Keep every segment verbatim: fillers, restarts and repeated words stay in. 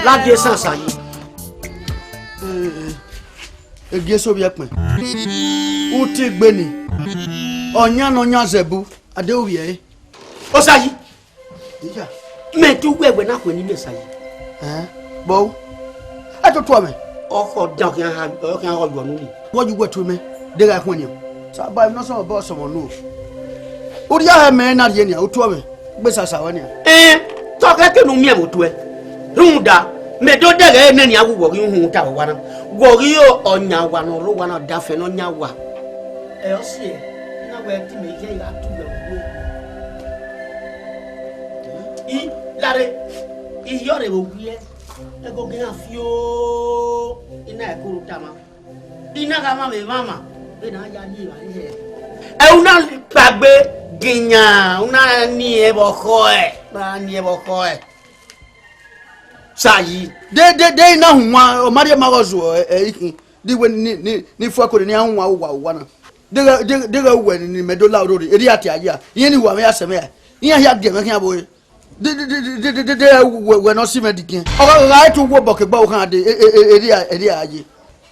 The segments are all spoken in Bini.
A gie esan Osayi. Egie eso vbiẹ kpẹn. Uti gbe ni. Ọyan ne ọ yan zẹbu, a deghẹ u vbiẹ ẹre. Osayi. Iya. Mẹ te uwẹ wẹ na khuẹ ne imẹ Osayi. Ẹn, bọ u. Ẹ to tuọ mwẹ. Ọkhọ dan khian ha, ọ khian họ yọ nu ni. Wọ yu wẹ tuẹ mẹ, deghẹ a khuẹn nian. Saba emwi ne ọ sọmọ bọ sọmọ nu o. Urria hẹ mẹ na rhie nian, u tuọ mwẹ, gbe sasa ruẹ nian. Ẹn, te ọ khẹ ke ne u miẹn vbe otuẹ. Rhunmwuda, mẹ do dẹghẹ nene a wu wọ ghi uhunmwu ta vbe owa na. Wọ ghi ọyan owa ne ọ rre owa na, ọdafẹn ne ọ yan owa. Ẹ, ọ si ẹe, I na wẹ te imẹ ye I gha tu wẹ vbe uwu. I, lare, I yọ rre vbe owiẹ, ẹgogo iran fio, I na ẹko ru tama. I na gha mwamwa emwamwa, vbene a ya ye evbare hẹ. Ẹ, u na kpaegbe ginyan, u na ni ẹn vbe ọkhọe, u na ni ẹn vbe ọkhọe. Sayi. De, de, de, I na hunwan, ọ ma rhie ma ghe ọ zuọ, ẹ, ẹ, ikhin. De wẹ ni, ni, ni fuẹko ne iran hunwan uwa, uwa na. Deghẹ, deghẹ, deghẹ uwẹ ni, ni mẹ do la orori, erriọ a tie a ya. Irẹn ni uwa mwẹ ya sẹ mwẹ ra. Iran hia gie mwẹ khian vbe ore. De, de, de, wẹ, wẹ ne ọ si mwẹ digiẹn. Ọ gha, gha tu wo obọ ke gbe ọvbokhan de, e, e, e, erriọ, erriọ a ye.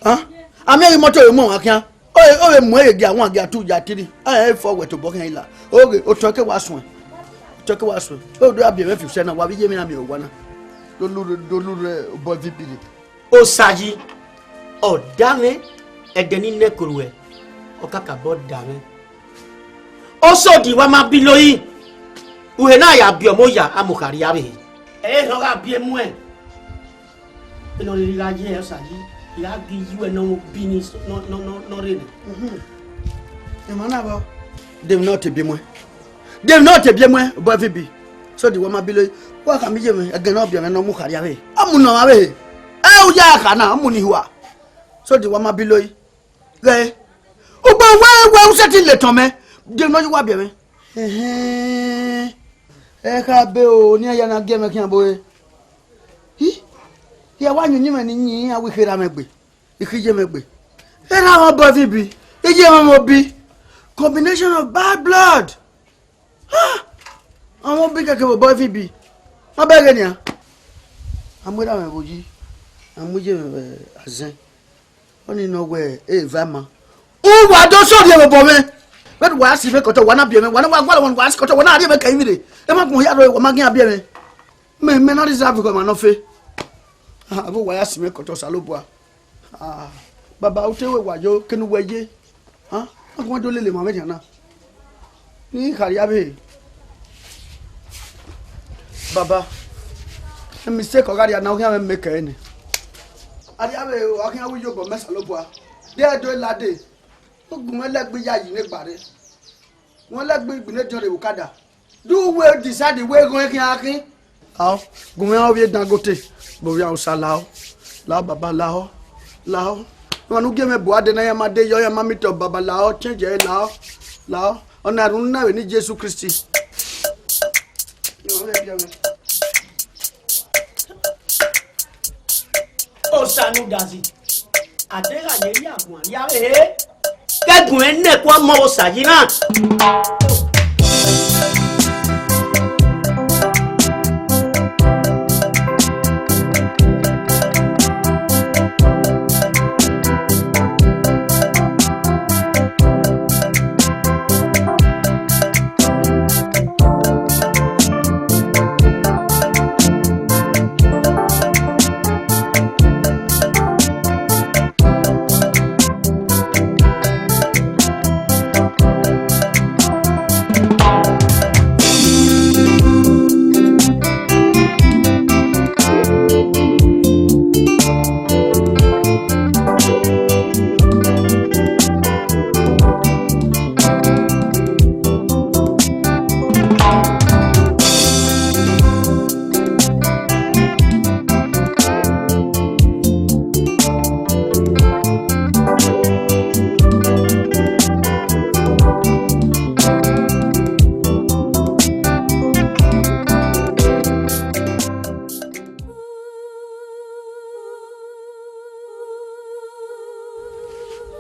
Hẹn? A miẹn ghi imọto re mu ọmwa khian. Ọ, ọ vbe mu ẹre gia wan, gia tu, gia tiri. A, e fọ wẹ tobọ khian i la. Oghe, otọ ke wa suẹn. Otọ ke wa suẹn. O do a biẹ mwẹ fi usẹ na, wa vbe iye emwi na miẹn owa na. Do lu, do lu rre obọ V P rre. Osayi, ọ da mwẹ, ẹdẹ ne I nẹ ẹko ruẹ, ọ kakabọ da mwẹ. Osodi wa ma bilo yi, uhe na ya biẹ ọmọ oya, a mu kha rrie avbe ehe. Ẹ i họn gha biẹ muẹn. Eno rhirhi gha ye Osayi, I gha ghi yu ẹre ne ọ bi ni s-, nọ, nọ, nọ, nọ rre nẹ. Mhm. Emọ na vbọ? Dem nọ te biẹ muẹn. Dem nọ te biẹ muẹn, obọ V P. Osodi wa ma bilo yi. Wa khama iye mwẹ, ẹgẹ ne ọ biẹ mwẹ ne ọ mu kha rrie avbe ehe. Ọ mu nọ avbe ehe. Ẹ u ya kha na, ọ mu ni hua. Osodi wa ma bilo yi. Ghẹ. Ugbẹn wẹ, wẹ u sẹtin le etọn mẹ. Dem nọ yi wa biẹ mwẹ. Ẹhẹn. Ẹ kha be o, ne iran ya na gie mwẹ khian bo re. Hi. Ya wa yin uyinmwẹ ne I yin iran, wẹ I kherha mwẹ gbe. I khin ye mwẹ gbe. Erha mwẹ obọ V P. Iye mwẹ obi. Combination of bad blood. Ha! Ọmọ obi kẹkẹ vbe obọ V P. Ma bẹghe nian. A mu erha mwẹ vbe oyi. A mu iye mwẹ vbe azẹn. Ọnii nọ wẹ e va ma. Uwa do sọ rhie vbe obọ mwẹ. Vbene uwa si mwẹ kọtọ, wa na biẹ mwẹ, wa na wa gualọ wọn, wa si kọtọ, wa na rhie mwẹ kẹ ivbi rre. Emwa gbọn hia rrọọ, wa ma ginna biẹ mwẹ. Mẹ, mẹ na reserve ọmwa nọ fe. Ah, avbe uwa ya si mwẹ kọtọ Osanobua. Ah, baba, u te wẹ wa yo, kene uwẹ ye. Ah, a guan do lele emwa vbe nian na. Ne I kha rrie avbe. Baba, mistake ọ gha rria na, ọ khian mwẹ make ẹre nẹ. A rrie avbe, ọ khian ru iyobọ mẹ Osanobua. De ẹdẹ lade. Ogun mwẹ lẹgbe ya yi ne gba rre. Wẹ lẹgbe igbinediọn rre vbe okada. Do wẹ decide wẹ ghọn khian khin. Lao, gu mwẹ ovbi Dangote, vbe ovbi Hausa lao. Lao baba lao. Lao. Emwa ne u gie mwẹ bu ade na, iran ma de yọ, iran ma meet up baba lao, change ẹre lao. Lao. Ọna erhunmwu na vbe eni Jesu Kristi. Osanudazi, a deghẹ a ye rhie aguan rrie avbe ehe, ke ẹguẹn nẹ ku ọmọ vbe Osayi na.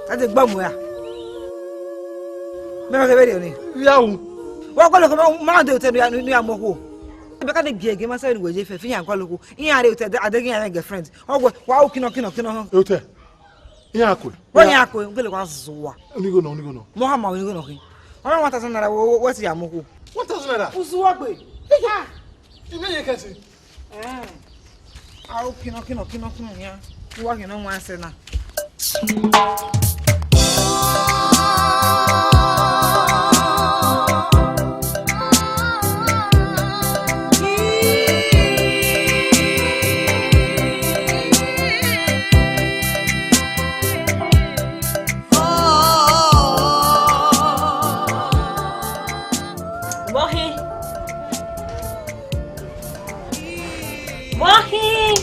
A te gba mu ya. Mẹ ma kẹ vberriọ ni. Ya wu. Wa kọlọ kọ ma, ma de otọ ne ya, ne ya mu okhuo. Ebe ka de gie gie ma sẹ ni wẹ ye fẹ, fi yan gua loko. Iran re otẹ, a deghẹ iran girlfriend. Ọ wẹ, wa u kinọ, kinọ, kinọ họn. Otẹ. Iran kue. Wẹ yan kue, u gele wa zuwa. Onigo nọ, onigo nọ. Mo ha ma onigo nọ khin. Ọ ma one thousand naira, wẹ, wẹ, wẹ si ya mu khuo. One thousand naira? U zuwa gbe. Ah. Ime ye kẹsi. Eh. A u kinọ, kinọ, kinọ, kinọ yan. U wa kinọ wan sẹ na. Vbọ khin? Vbọ khin?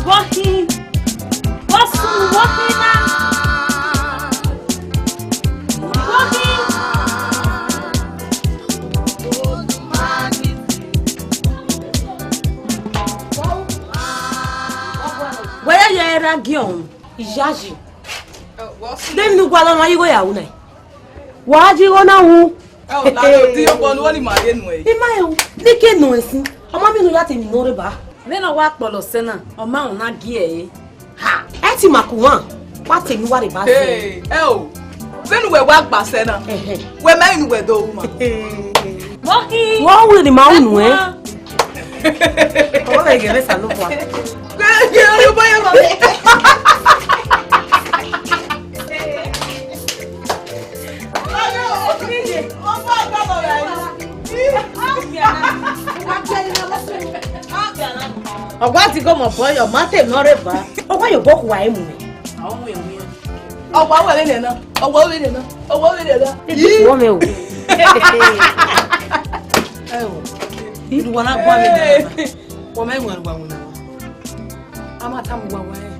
Vbọ khin? Vbọ sunu vbọ khin na? Vbọ khin? Wẹ ya ye ra giẹ ọnrẹn, iyayi. Ẹ, wọ si. Deghẹ ne uwa lọ ma ye igho ya ru nẹ. Wa ye igho na ru. Ẹ, o la do di obọ ne uwẹ ni ma ye nuẹn. I ma ru, ne ke nuẹn sin. Ọ ma miẹn ne u ya te emwi ne ọ rre ba. Vbene ọ wa kpọlọ sẹ na, ọ ma rẹn na gie ẹre. Ha, ẹ ti ma ku wan, wa te emwi wa rre ba sẹ. Hey, ẹ o. Vbene uwẹ wa gba sẹ na. Ẹhẹ. Wẹ ma inu wẹ do ru ma. Hey. Vbọ khin? Wọ ru ne ma unu ẹ. Ọmọ vbe ghe vbe Osanobua. Ghe, ghe, oyo boy, mama. Ọ wa ti ghe ọmọ boy, ọ ma te emwi ne ọ rre ba. Ọ wa ye obọ khua emu. Ọ wa wẹ vbene na, ọ wa wẹ vbene na, ọ wa wẹ vbene na. Ibi kuọ mẹ o. Ẹ o, ibi wa na gua vbe na. Wa ma iwẹn wa wẹn na. A ma tama uwa wẹẹ,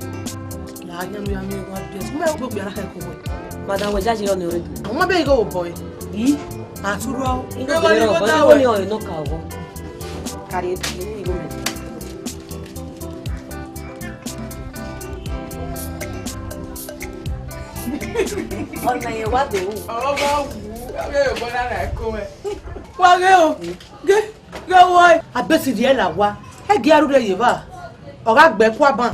la a yan ne u ya miẹn wa biẹ. Mẹ, u gbe okpia na khẹ ke uwẹ. Madam, wẹ jaje ọnii ọre. Ọ ma bẹ igho obọ ẹre. I? A tu rrọọ. Igho obọ ẹre, igho ọnii ọre ne ọ ka oghọ. Carry it, igho mẹ. Ọna yẹn wa do ru. Ọ ma wu, a bẹ obọ na na ko mẹ. Wa ghe o, ghe. Ghe wọe, abẹsẹrriẹ la owa, ẹ gie a rhurre ye evba, ọ gha gbe ẹko aban.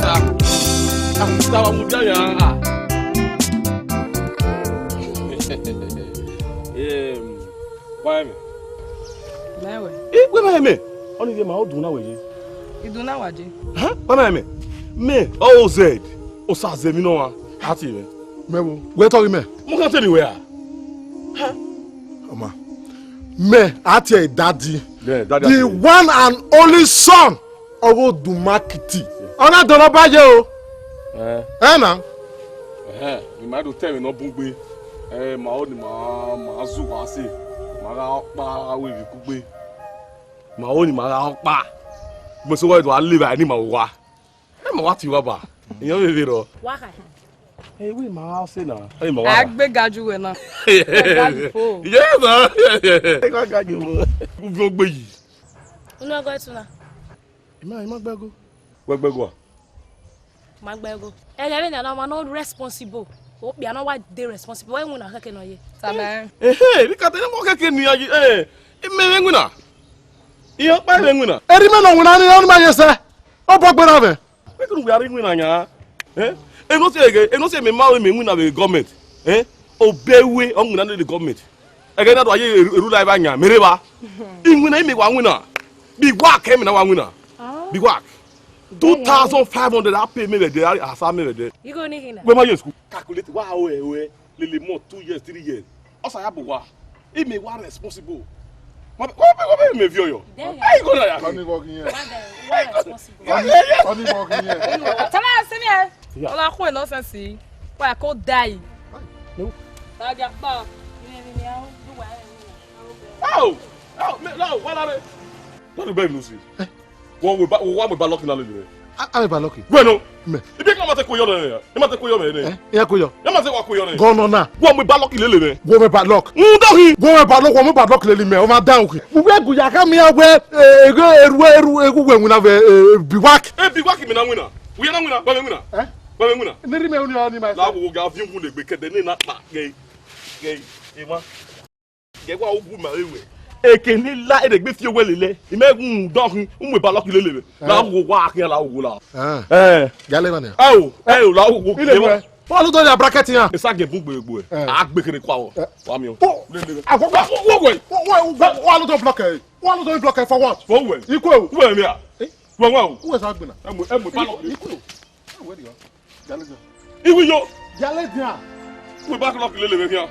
Sa, ah, sa wa mudia ya, ah. Em, wa mẹ. Mẹ wẹ. I, wẹ ma mẹ. Ọni ye ma, ọ dun na wẹ ye. I dun na wa je. Ha? Wa ma mẹ. Mẹ, O Z. Osa zẹ emwi nọ wa. A tie mẹ. Mẹ wo. Wẹ tọghe mẹ. Mu kan te ni wẹ a. Ọma, mẹ a tie daddy, yeah, daddy, the one and only son of Odumakiti. Ọ na dọlọ ba ye o. Eh. Ẹ na. Ẹhẹn, I ma do tẹ ẹmwẹ ne ọ bun gbe. Ẹ, ma ho ni ma, ma zu wa se. Ma gha ọkpa avbe emwi kugbe. Ma ho ni ma gha ọkpa. Mo so wa do a le ba ni ma wa. Ẹ ma wa tie uwa ba. Iyan vbe vbe rọ. Wa kha. Ẹ, wẹ ma wa se na. Ẹ ma wa. A gbe ga ju wẹ na. Yes, sir. Ẹ gba ga ju wẹ. U viọ gbe yi. Unu ẹgọ etu na. I ma, I ma gbe ẹgọ. Wẹ gbe ẹgọ a? Ma gbe ẹgọ. Ẹghẹ vbene a na ma nọ responsible. Okpia na wa de responsible. Wẹ winna khẹke nọ ye. Amen. Ehe, bi ka te ne mo khẹke ni ya yi. Eh, I mẹ vbe winna. Iyan ọkpa vbe winna. Erriọ mẹ nọ winna ni, ọ ni ma ye sẹ. Ọ bọ gbe na vẹ. Wẹ kunu wẹ a rre iwinna yan? Eh? Eno si ẹghẹ, eno si mẹ ma ru mẹ iwinna vbe gọọmẹnt. Eh? Obẹ ruẹ, ọ winna ne gọọmẹnt. Ẹghẹ na do a ye eru la evba yan, mẹ rre evba. Iwinna imẹ wa winna. Bi wa kẹ mẹ na wa winna. Bi wa. Two thousand five hundred a pay mẹ vbe ẹdẹ, a sa mẹ vbe ẹdẹ. Igho ni khin na? Wẹ ma ye school. Calculate, wa o ẹ, o ẹ. Lele month, two years, three years. Ọ sa ya bu wa. Imẹ wa responsible. Ma, wọ́n bẹ, wọ́n bẹ mẹ viọ yọ. Then, ẹ, igho na ya. Funny work here. Why the, why responsible? Funny, funny work here. Tell us Yeah. Ọ na khu nonsense, wa ko die. No. Ta dia kpa. Ni, ni, ni, a, du wa, eh, ni, a, o, be. Oh! Oh, me, no, wa la re. Don't be no see. Eh? Wa mu ba, wa mu ba Lucky na lele. A, a mu ba Lucky. Wẹ nọ. Mẹ. Ibi ka ma te ko yọ nẹ. I ma te ko yọ mẹ nẹ. Eh? I ya ko yọ. I ma te wa ko yọ nẹ. Gọnọ na. Wa mu ba Lucky lele nẹ. Wa mu ba Lucky. N dọ hin. Wa mu ba Lucky, wa mu ba Lucky lele mẹ. O ma da oke. Uwẹ gu ya ka mi ya wẹ, eh, ege eru eru egu wẹ wina vẹ, eh, biwak. Eh, biwak mi na wina. Uya na wina, wa me wina. Eh? Wa me wina. Neri mẹ uni ọ ni ma. La wo ga vi wu le gbe kẹdẹ ne na kpa. Gẹ, gẹ, e ma. Gẹ wa ugu ma vbe wẹ. Eke ne I la ẹdẹgbe fi owẹ lele, I mẹ gun dọ hin, u mu eba Lucky lele vbe. Eh. La wo wa khian la wo la. Eh. Eh. Gale na nia. Ao, eh, la wo. Ile wẹ. Wa lu do ya bracket yan. Esa gẹ bun gbe gbe. Eh. A gbe kere kwa wo. Eh. Wa mi o. Oh. Lele vbe. Ah, wa, wa, wa, wa, wa, wa, wa lu do block ẹ. Wa lu do block ẹ for what? For wẹ. Ikwe o. Wẹ mi a. Eh? Wẹ wa o. Wẹ sa gbe na. Ẹ mu, ẹ mu eba Lucky. Ikwe o. Wẹ di wa. Iwi yo. Yale dia. Wẹ ba Lucky lele vbe khian.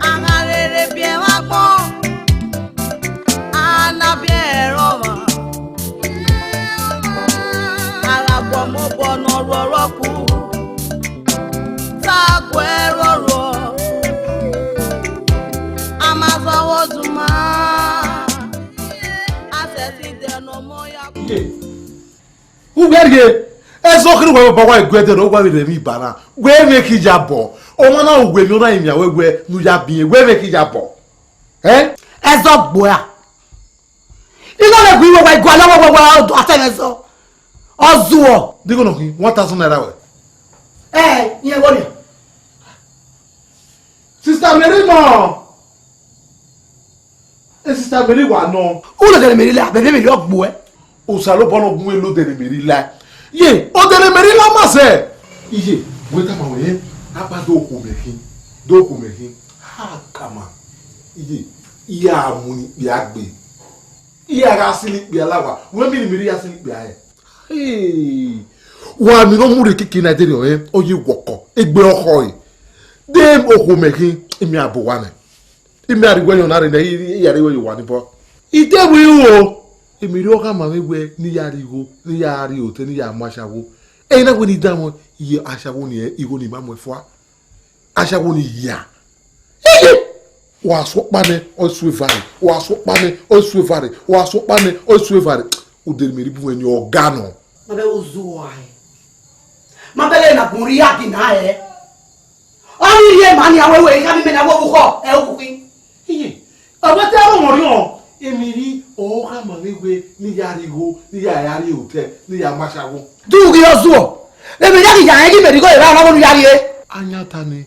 A gha rere biẹ vbe agbọn, a na biẹ ẹre ọmwa. A gha gu ọmọ obọ ne ọ rhuọrọ ku, te a gu ẹre rhuọrhuọ. A ma zọ vbe oduma, a sẹtin dẹ ne ọmọ ya gu. Uwẹ rhie, ẹzọ kherhe uwẹ vbe obọ wa gu ẹdẹ ne ọ wa vbe rre emwi ba na, wẹ vbe khin ya bọ. Ọmwa na uwẹ emwi ọ na rinmwian wẹ wẹ ne u ya biẹn, wẹ vbe khin ya bọ. Ẹ? Ẹzọ gboa. I na lẹ gu iwe wa, I gualọ wẹ wẹ wẹ ọ do atẹ mwẹ ẹzọ. Ọ zuọ. Digho nọ khin, one thousand naira wẹ. Ẹ, iẹn vbọ nia? Sister Mary nọ. E Sister Mary wa nọ. U lele Mary la, bẹbẹ Mary ọ gbuẹ. Osanobua nọ gun lele Mary la. Ye, odẹ Mary la ma sẹ. Iye, wẹ tama wẹ, a kpa do okhuo mẹ khin, do okhuo mẹ khin. Ha kama. Iye, I ya mu ni ikpia gbe. I ya gha si ni ikpia la wa. Wẹ mi ni Mary ya si ni ikpia hẹ. Hey, wa mi ne ọ mu rre keke na dere ọre, ọ ye wọkọ, egbe ọkhọ re. De okhuo mẹ khin, I miẹn abo wa nẹ. I miẹn a rhie iwẹ yọ na rre nẹ, I, I, I ya rhie iwẹ ye owa ni bọ. I te vbe ru o, Mary ọ gha ma mwẹ wẹ ne I ya rrie igho, ne I ya rrie otẹ, ne I ya mu ashawo. Ẹre na wẹ ne I danmwẹ ye ashawo ni, igho ni ma muẹn fua. Ashawo ni ya. Iye! Wa sẹ ọkpa nẹ, ọ i su eva rre. Wa sẹ ọkpa nẹ, ọ i su eva rre. Wa sẹ ọkpa nẹ, ọ i su eva rre. Odẹ Mary bu mwẹ ni ọga nọ. Ma vbe uzu uwa hẹ. Ma vbe lele ne agbọn rhie a gi na hẹ. Ọ ni rhie ma ni a wẹ wẹ, I khama imẹ ne a wẹ vbe ukhọ, ẹ, okhuo khin. Iye, ọ vbe te ẹvbo mwẹ ọriọn, Mary ọ gha ma mwẹ wẹ ne I ya rrie igho, ne I ya, ya rrie otẹ, ne I ya mu ashawo. Du ghi ọ zuọ. Mary a ghi ya rẹn ghi Mary igho evba ọmọ vbene u ya rrie. Ayọn ta nẹ,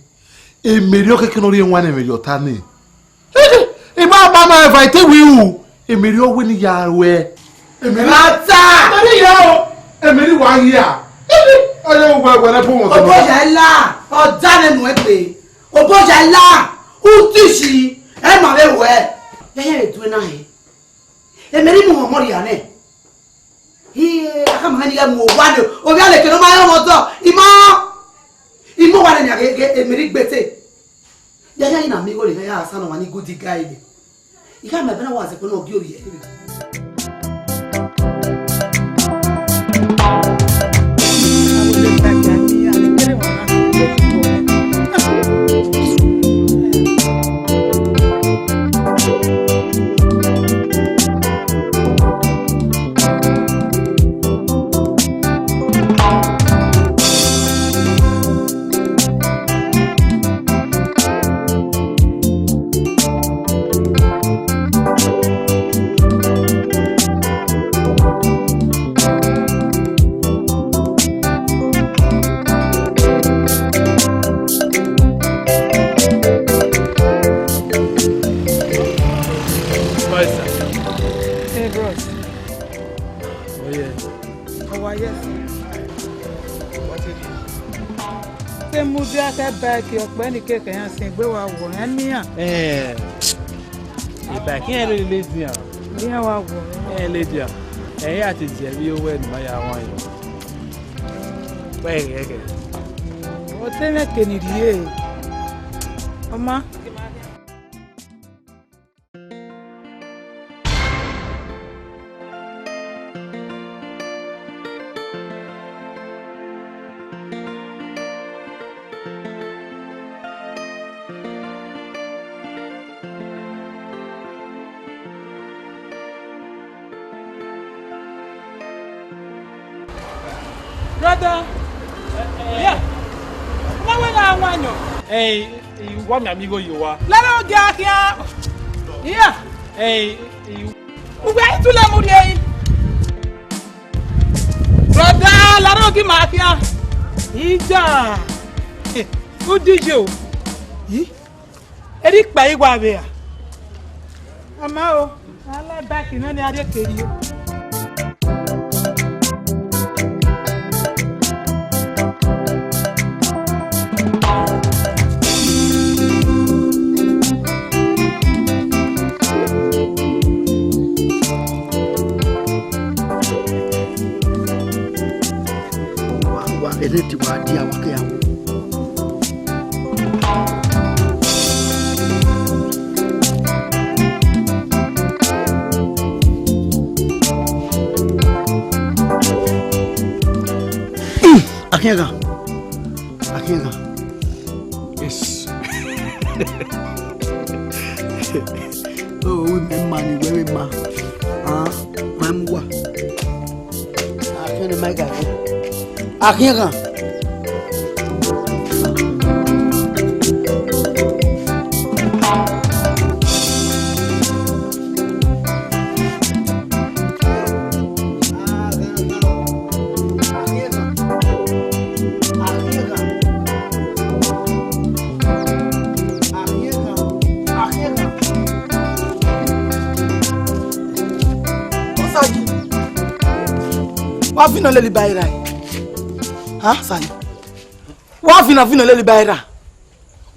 Mary ọ kẹkẹ ne ọ rhie ẹwaẹn ne ẹmwẹ ye ọta nẹ. I ma ba ma eva ite wi ru, Mary ọ wẹ ne I ya ruẹ. Mary, ra ta. Mary ya o, Mary wa hia. Ọ ye wẹ wẹ ne bu wọn. Oboya la, ọ da ne nuẹ gbe. Oboya la, u ti si, ẹ ma vbe wẹ. Yẹyẹ vbe due na hẹ. Mary mu ọmọ rhia nẹ. Hie, a ka ma mwẹ ne I ghẹ mu owa nẹ. Ovbi a leke ne ọ ma rẹn ọmọ dọ, I ma, I mu owa nẹ nia ghe, ghe Mary gbe te. Yaya, I na miẹn igho rre, ya sa nọ wa ni good guy nẹ. I gha ma ẹbẹre wa zẹ kpẹẹ ne ọ gie ovbi ẹre. Ke mudia khẹ bike ọkpẹ ni ke khẹ iran sin egbe wa wọ, ẹ miẹn iran. Ẹn, e bike iran lele dian. Iran wa wọ. Iran lele dian. Ẹ i ya te zẹ vbe owẹ ne ima ya wan yọ. Wẹ ghẹ ghẹ. Ọ te mwẹ ke ni rhie. Ọ ma. Brother, yeah. Ma wẹ na wan yọ. Ẹn, I wa miẹn amigho ye owa. Lẹrẹ ogia khian. Yeah. Ẹn, I Uwẹ i tule mu rhie yi. Brother, lare ogi ma khian. Ija. Eh, u DJ o. Ih? Eri kpa igua vbe a? Ama o, ala baki nọ ni a rhie keri o. Wa, wa, ẹnẹ te wa dia, wa ke ya wo. Akhiẹn ghan. Akhiẹn ghan. Yes. Oh, wi mẹ ma ni wẹ vbe ma. Ah, ma mu wa. Akhiẹn ne ma ga. Akhiẹn ghan. Osayi, wa vina lele ba ira. Ha, Sayi. Wa vina vina lele ba ira.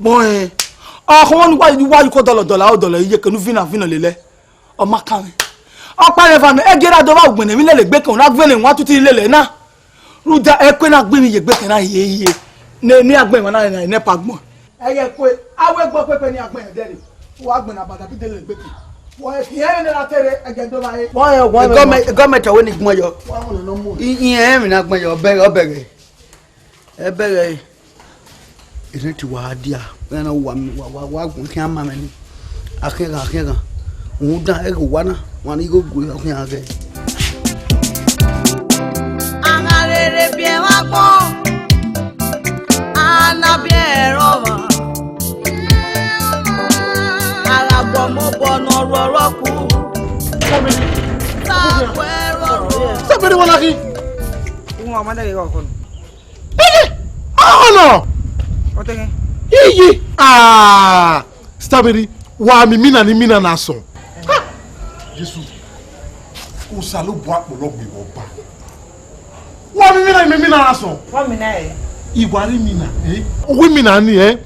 Gbọn ẹn. Ọkhọ ni wa, wa yi ko dọlọ dọlọ, a o dọlọ iye kenu vina vina lele. Ọ ma kan mwẹ. Ọ kpa rẹ eva nẹ, ẹgie ra do vba ugbẹn ne emwi lele egbe kan, na gbẹn ne wan tutu lele na. Rhunmwuda ẹkue na gbẹn emwi ye egbe kan na hie hie. Ne, ne a gbẹn emwa na rẹn na, ne pa gbọn. Ẹghẹ ẹkue, a wẹ gbọ pẹpẹ ne a gbẹn ẹdẹ re. Wa gbẹn na bada bi dele egbe kan. Wa e fi ẹre ne ra tere ẹgẹ do vba re. Wa e, wa e, gọọmẹ-, gọọmenti ọvbene gbọn yọ. Wa wọn nọ mu. I, i ẹmwẹ na gbọn yọ, ọbẹghe, ọbẹghe. Ẹbẹghe, erhẹn te uwa gha dia, iran na wa, wa, wa, wa gun khian ma mwẹ ni. Akhiẹn ghan, akhiẹn ghan. Rhunmwuda ẹghẹ uwa na, wa ni igho gue, ọ khian ghẹ. A gha rherhe biẹ vbe agbọn, a na biẹ ẹre ọmwa. A gha gu ọmọ obọ ne ọ rrọọ ku. Sabere wa na khin. Uwọn ọmọ na ghe ọkhọ nọ. Ege, ọkhọ nọ. Ọtẹghe. Iye. Ah, Strawberry, wa mi mina ni mina na sọn. Ha! Jesu, Osanobua kpọlọ gbe vbe ọba. Wa mi mina, mi mina na sọn. Wa mina ẹ? Iwa re mina, eh? Uwu mina ni, eh?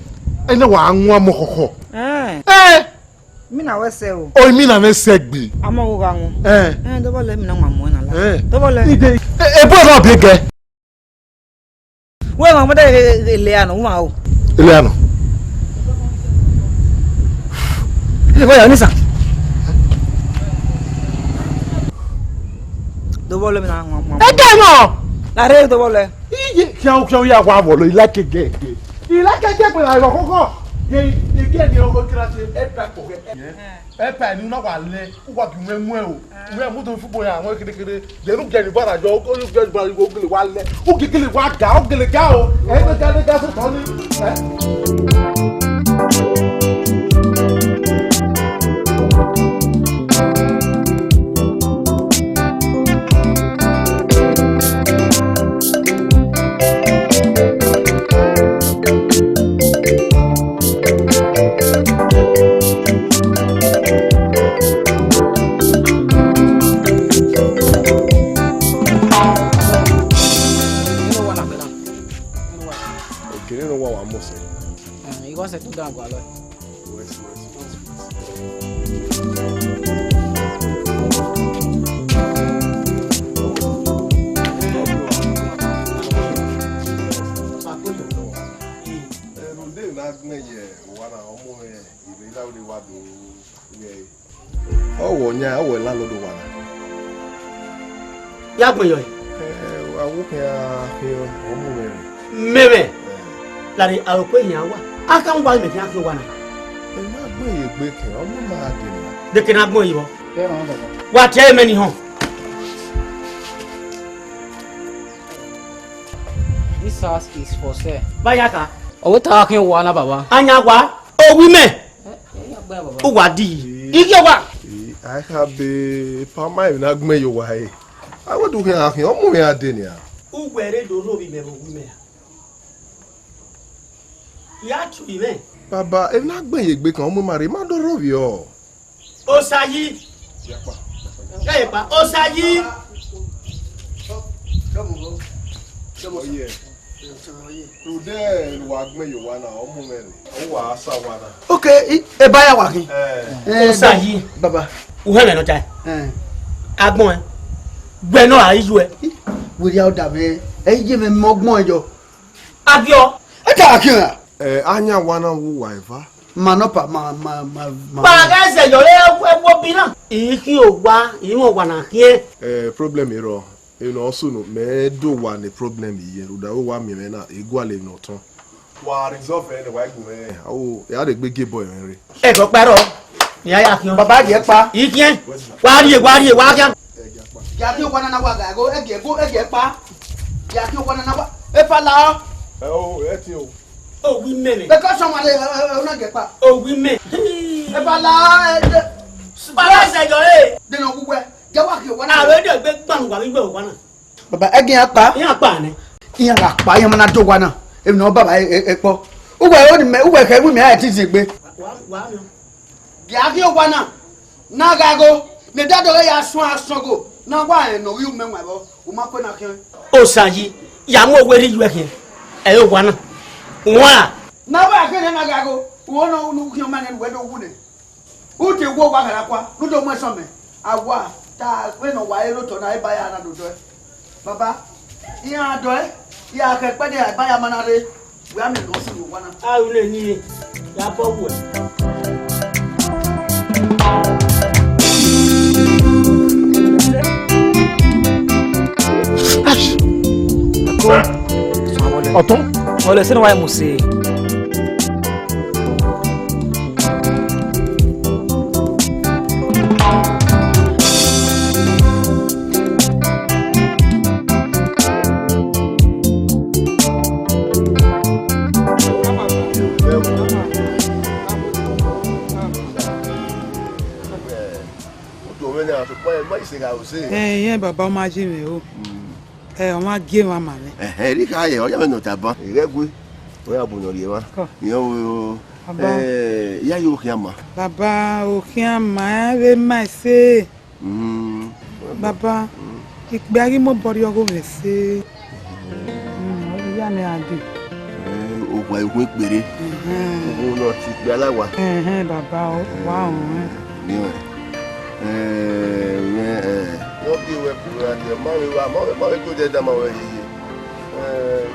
Ẹna wa wan amọ khọkhọ. Eh. Eh. Mina wẹ sẹ o. O mina ne sẹ gbe. Amọ wo gha wọn. Eh. Eh, dọbọlẹ mina wan mu na la. Eh. Dọbọlẹ. Ide. E, e bo na bi gẹ. Wẹ wan mọdẹ ele ano, wan o. Ele ano. Ele boya ni sa. Dọbọlẹ mina wan wan. E gẹ nọ. La re dọbọlẹ. Iye, khian, khian ya wa vọlọ, I like gẹ gẹ. I like gẹ gbe la rọ kọkọ. Ye, ye gẹ ni o kira se e pa ko gẹ. E pa ni na wa lẹ, u wa gi mwẹ muẹn o. Mwẹ mu do fu bo ya, mwẹ kede kede. Then u gele ba ra jọ, u gele ba ra jọ, u gele wa lẹ. U gele wa ga, u gele ga o. E ne ga ne ga so tọ ni. Eh? Kere ne wa wa mose. Eh, igho sẹ to dan gualọ. West, west, west, west. Ẹrunde na gbẹn ye owa na, ọmọ mwẹ, ivbe na wa do wẹ. Ọ wẹ ọyan, ọ wẹ landlord owa na. Ya gbẹn yọ. Eh, wa wo khian, khian, ọmọ mwẹ rre. Mẹmẹ. Lare aro kue yan wa. A ka wa mẹ khian khian owa na. Ẹ ma gbẹn ye egbe kẹ, ọmọ ma de na. De ke na gbẹn yi vbọ. Wa tie mẹ ni họn. This house is for sale. Ba ya ka. Ọ wẹ te a khian owa na, baba. A yan wa. Owi mẹ. Eh, eh, ya gbẹn, baba. Uwa di. Ighe wa. Eh, a kha be pa ma emwi na gbẹn ye owa ẹre. A wẹ do khian khian, ọmọ mwẹ a de nia. Uwẹ rre do rhovbi mẹ vbe owi mẹ ra? Ya tu imẹ. Baba, emwi na gbẹn ye egbe kan, ọmọ ma rre, ma do rhovbiọ. Osayi. Ghẹ ye kpa, Osayi. Oye. Today wa gbẹn ye owa na, ọmọ mwẹ rre. Ọ wa sa owa na. Okay, i, eba ya wa khin. Eh. Eh, Osayi. Baba. U hẹ mwẹ nọ ta. Eh. Agbọn ẹ. Gbẹ nọ a yi yu ẹ. Wẹrẹ a da mwẹ. Ẹ ye mwẹ mọ ọgbọn ẹ yọ. Abiọ. Ẹ ta wa khian ra? Eh, a yan owa na wu wa eva. Ma nọ pa, ma, ma, ma, ma. Kpa ghẹ zẹ yọ, ẹ, ẹ wo bi na. I khian owa, I mwẹ owa na khian. Eh, problem i rrọọ. Emwi ne ọ sunu, mẹ do wa ne problem iye, rhunmwuda wẹ wa miẹn mwẹ na, I gualọ emwi ne ọ tọn. Wa resolve ẹre, wa gu mwẹ, awo, ya rhe gbe gie boy mwẹ rre. Ẹghẹ ọkpa rrọọ, ne a ya khian. Baba, gie kpa. I khian. Wa rrie, wa rrie, wa khian. Ya khian owa na na wa gha ẹgho, ẹgie ẹgho, ẹgie kpa. Ya khian owa na na wa. Efa la ọ. Ẹ o, ẹ ti o. Owi mẹ mẹ. Because someone, eh, eh, eh, una gie kpa. Owi mẹ. Efa la, eh, de. Baba, zẹ yọ, eh. De nọ wu wẹ. Ya wa khian owa na. Aro de gbe gbanu wa mi gbe owa na. Baba, ẹgie iran kpa. Iran kpa nẹ. Iran gha kpa, iran ma na do owa na. Emwi ne ọ baba e, e, e kpọ. Uwẹ ro ni mẹ, uwẹ khẹ ru mẹ a ti zin egbe. Wa, wa mi. Gie a khian owa na. Na gha ẹgho. Ne da do ya suẹn asọn gho. Na wa rẹn ne ọ ghi ru mẹ wan vbọ. U ma kue na khian. Osayi, ya mu owe rhie yu ẹkhian. Ẹ i re owa na. Wan. Na wa ẹkhian na gha ẹgho. U ho nọ unu khian ma nẹ ne uwẹ do wu nẹ. U te wu owa kharakua, ne u do mu ẹsọn mẹ. A wa, ta vbene ọ wa re lotọ na, eba ya na do dọe. Baba, iran dọe, ya khẹ kpẹdẹ, eba ya ma na rre, wẹ a miẹn ne ọ sunu owa na. A ru ne eni re, ya bọ wuẹ. Ash! Ọtọn. Ọlẹ sẹ ne wa mu se. Ẹ, irẹn baba, ọ ma ye mwẹ o. Ẹ, ọ ma gie emwa ma mwẹ. Ẹhẹn, erha kha ye, ọ ya mwẹ ne ọ taba. Ghẹ gue, ọ ya bu ne ọ rhie emwa. Kọ. Irẹn o, Baba. Ẹ, ya ye okhian ma. Baba, okhian ma, ẹ vbe ma ẹse. Mm. Baba, ikpia ghi mobọ rrie ọghe mwẹ ẹse. Mm, ọ ya nẹ a dee. Eh, owa ekhun ikpere. Ẹhẹn. Owa ne ọ tie ikpia la wa. Ẹhẹn, baba, ọ wa họn ẹn. Ni wẹ. Eh, wẹ, eh. Yọ gie wẹ kuru ra dẹ, ma vbe wa, ma vbe, ma vbe to dẹ da ma wẹ ye. Eh,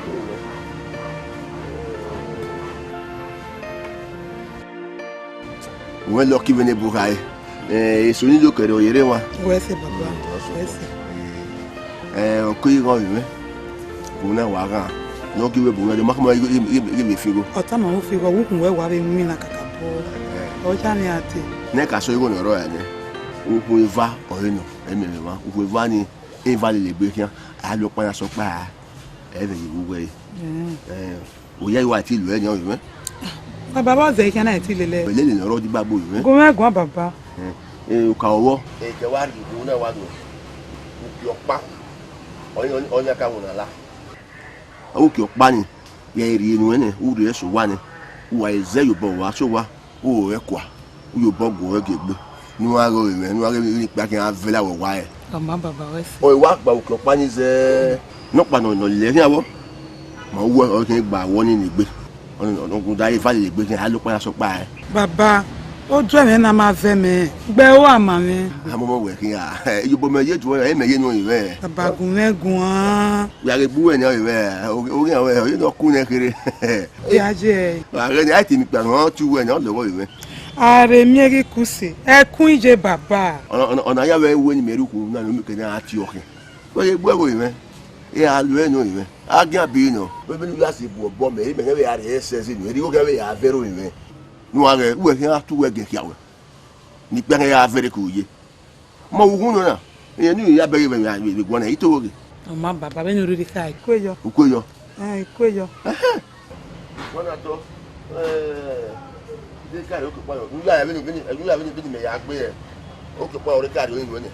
wẹ lọki vbe ne bu khae. Eh, eso ni do kẹrẹ ọ ye rre wan. Wẹ sẹ, baba, wẹ sẹ. Eh, ọke igho vbe mwẹ. Bun na wa ghan. Ne ọ gie wẹ bun na, ma khama ghi vbe fi igho. Ọ tama wẹ fi igho, ukhun wẹ wa vbe winna kakabọ. Eh. Ọ ya ni a te. Ne ka sẹ igho ne ọ rrọọ ya nẹ. Ukhun eva ọre nọ, ẹ miẹn mwẹ mwa. Ukhun eva ni, eva lele egbe khian. A lo ọkpa na sẹ ọkpa ra. Ẹ vbe ye vbe uwẹ re. Eh. Eh, oya, I wa ti lo ẹre yan vbe mwẹ. Baba, vbọ zẹ ikhian na ti lele? Lele ne ọ rre ọdibagbo vbe mwẹ. Gu mwẹ guan, baba. Eh, eh, oka ọvbọ. Ẹ kẹ wa rhie igho na wa do. Uki ọkpa. Ọyan, ọyan ka wọ na la. Uki ọkpa ni, ya rhie nuẹn nẹ, u rhie ẹse owa nẹ. U wa zẹ ye obọ, wa sẹ owa. U ru ẹre kua, u ye obọ guọghọ gie egbe, ne u gha ghe ọvbemwẹ, ne u gha ghe vbene ikpia khian vẹ la wẹ owa rẹ. Ọ ma baba wẹ sẹ. Ọ wa gba uki ọkpa ni zẹ, nọkpa nọ, nọ lẹ khian vbọ. Ma wẹ ọ khin gba wọ ni ne egbe. Ọ da eva lele egbe khin, a lo kpa ya sọ kpa ẹre. Baba, odu ẹmwẹ na ma vẹ mẹ, gbe ẹ ua ma mwẹ. Amọmọ wẹ khin a, iyobọ mẹ ye duẹ, ẹ mẹ ye nuẹn mwẹ. Baba, gun mwẹ guan. Ya ghe gbe uwẹ nẹ ọ mwẹ, oghian wẹ, ọ ye ne ọ ku nẹ kherhe. Ya je. Wa ghe ni, a i te mi kpa nọ, ọ tie uwẹ nẹ, ọ lọghọ mwẹ. A rhe miẹn ghi kuse, ẹkun iye baba. Ọna, ọna, ọna ya vbe wẹ ne imẹ rhie ukhu na ne imẹ kẹ ne a tie ọkhian. Wẹ ghe gbe ẹvbo mwẹ, e a lu ẹre nọ mwẹ, a gian bi nọ. Vbene u ya sẹ bu obọ mẹ, imẹ ghẹ vbe ya rhie ẹsẹ ẹzẹ nọ, erriọ ghẹ vbe ya vẹ ẹro mwẹ. Ne uwa ghẹ, uwẹ khian a tu uwẹ gẹ khian wẹ. Ne ikpia ghẹ ya vẹ ẹre ke oye. Ma vbe ughun nọ na, irẹn ne u ya bẹghe vbe, vbe, vbe guan na, I to ghe. Ọ ma baba, vbene u rhirhi kha, I kue yọ. U kue yọ? Ẹn, I kue yọ. Ẹhẹn. Wọ́n na tọ́, ẹ, de ka rhie okekpa yọ. Unu ya vbene, vbene, unu ya vbene, vbene mẹ ya gbe, ẹ. Okekpa ọre ka rhie oyin wẹ nẹ.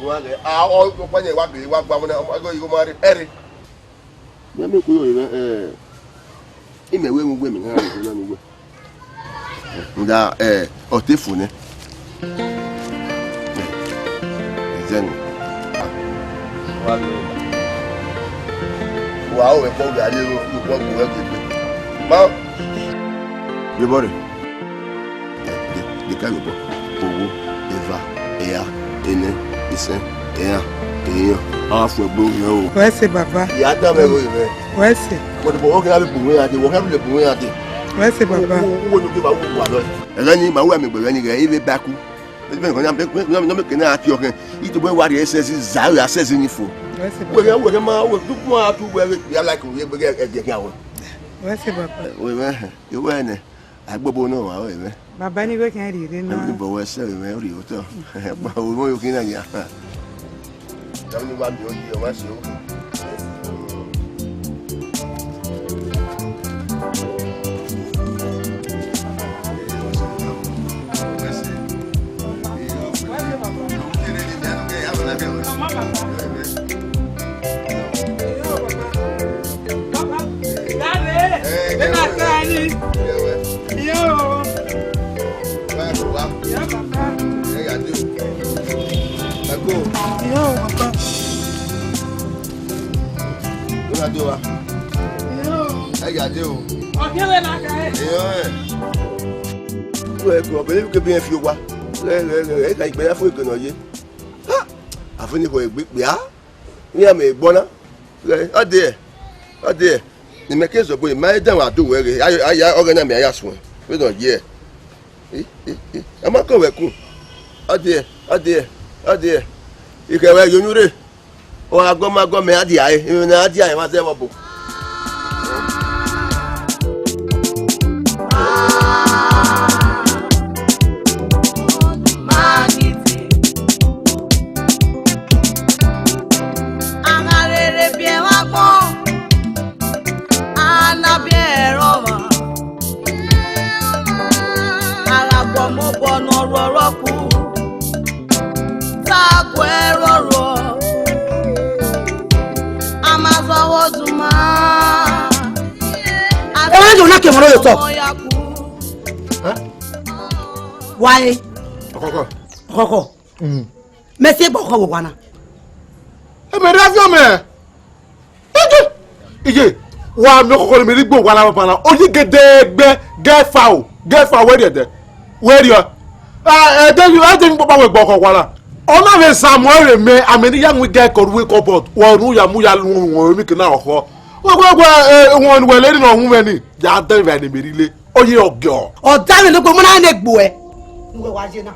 Wọ́n á ghẹ, a, ọ, okekpa yẹn wa gele, wa gba wẹ na, ọ, ọ, igho ma rre, ẹ rre. Mẹ me ku yo, ẹ, ẹ, imẹ wẹ mu wẹ mẹ na, na mu wẹ. Nda, ẹ, ọ te fo nẹ. Ẹzẹni. Wa ru ẹre. Wa ru ẹre kpọ gha ye ro, ru kpọ gha ye egbe. Ma. Ye bọ rre. Ẹ, de, de ka ye obọ. Owo, eva, ehia, enẹ, isẹn, eran, ehian. A fu ẹgbe ohiẹn o. Wẹ sẹ baba. Ya da mwẹ ghe mwẹ. Wẹ sẹ. Wẹ de bọ, wẹ kẹ ya vbe bu mwẹ ya de, wẹ kẹ ya vbe bu mwẹ ya de. Wẹ sẹ baba. Wo, wo, wo, wo, wo, wo, wo, wo. Ẹghẹ ni, ma wẹ mẹ gbe ẹghẹ ni ghẹ, I vbe ba ku. Vbene ọ mieke ne a tie ọkhian, itobọ wa rhie ẹsẹse za, ra ẹsẹse ni fo. Wẹ sẹ baba. Wẹ ma, wẹ du kuma tu wẹ ya like wẹ gbe ẹdẹ khian wẹ. Wẹ sẹ baba. Wẹ mẹ, wẹ nẹ, a gbobọ nọ wa wẹ mẹ. Baba ni wẹ khian rhie rre na. Ẹ bọ wẹ sẹ wẹ mẹ rhie otọ. Gba wo mo yo khin na nia. Tell me what you you want to. Yo. Wa, wa. Ya, papa. Ẹ ya dé o. Ẹ kú o. Yo, papa. Ẹ ya dé o wa. Yo. Ẹ ya dé o. Ọ̀kẹ́lẹ̀ náà ka ẹ. Ẹ yọ ẹ. Ẹ kú, ọ̀bẹ lè fi kébé yẹn fi wa. Ẹ, ẹ, ẹ, ẹ ka ìgbẹ́ yá fún ìkànnì ọ̀yẹ́. Ha! Àfi ní kò gbé pè á. Iran mẹ egbọ na. Ọ dee, ọ dee. Ne imẹ ke zọgbe, ma i danmwẹ adu wẹ ghe, a ya ọghẹe na mẹ a ya suẹn. Vbene ọ ye. I, i, i. A ma kọ wẹ kun. Ọ dee, ọ dee, ọ dee. Ikhẹ wẹ ye unu rre. Ọ gha gọ ma gọ mẹ a dia ẹre, emwi ne a dia ẹre ma zẹ vbe ọbo. A gha rherhe biẹ vbe agbọn, a na biẹ ẹre ọmwa. A gha gu ọmọ obọ ne ọ rhuọrhọ ku, te a gu ẹe rhuọrhuọ. A ma zọghọ oduma. Ẹ wẹ do na ke mọ ro otọ. Wa e. Ọkọkọ. Ọkọkọ. Mm. Mẹ si egbe ọkhọ vbe owa na. Ebe rẹ aviọ mẹ. Ije, ije, wa miẹn ọkhọkhọ ne mẹ rhie gbe owa na banbanna. Oyi gẹdẹgbẹ, gẹ fa o, gẹ fa wẹ rhiẹ dẹ. Wẹ rhiọ. Ah, ẹdẹ, ẹdẹ ni kpakpa wẹ gbe ọkhọ owa na. Ọ na vbe Samuẹl mẹ, amẹ ne I ya mu igẹ ẹkọ ru wake up, but wa ru ya mu ya lu wọn emike na ọkhọ. Wẹ, wẹ, wẹ, eh, wọn wẹ leni ne ọ hu mwẹ ni, ya dẹ vbe ne mẹ rhie le. Oyi ọgọ. Ọ da mwẹ ne gbe, mọ na ne gbe ẹ. Uwẹ wa ye na.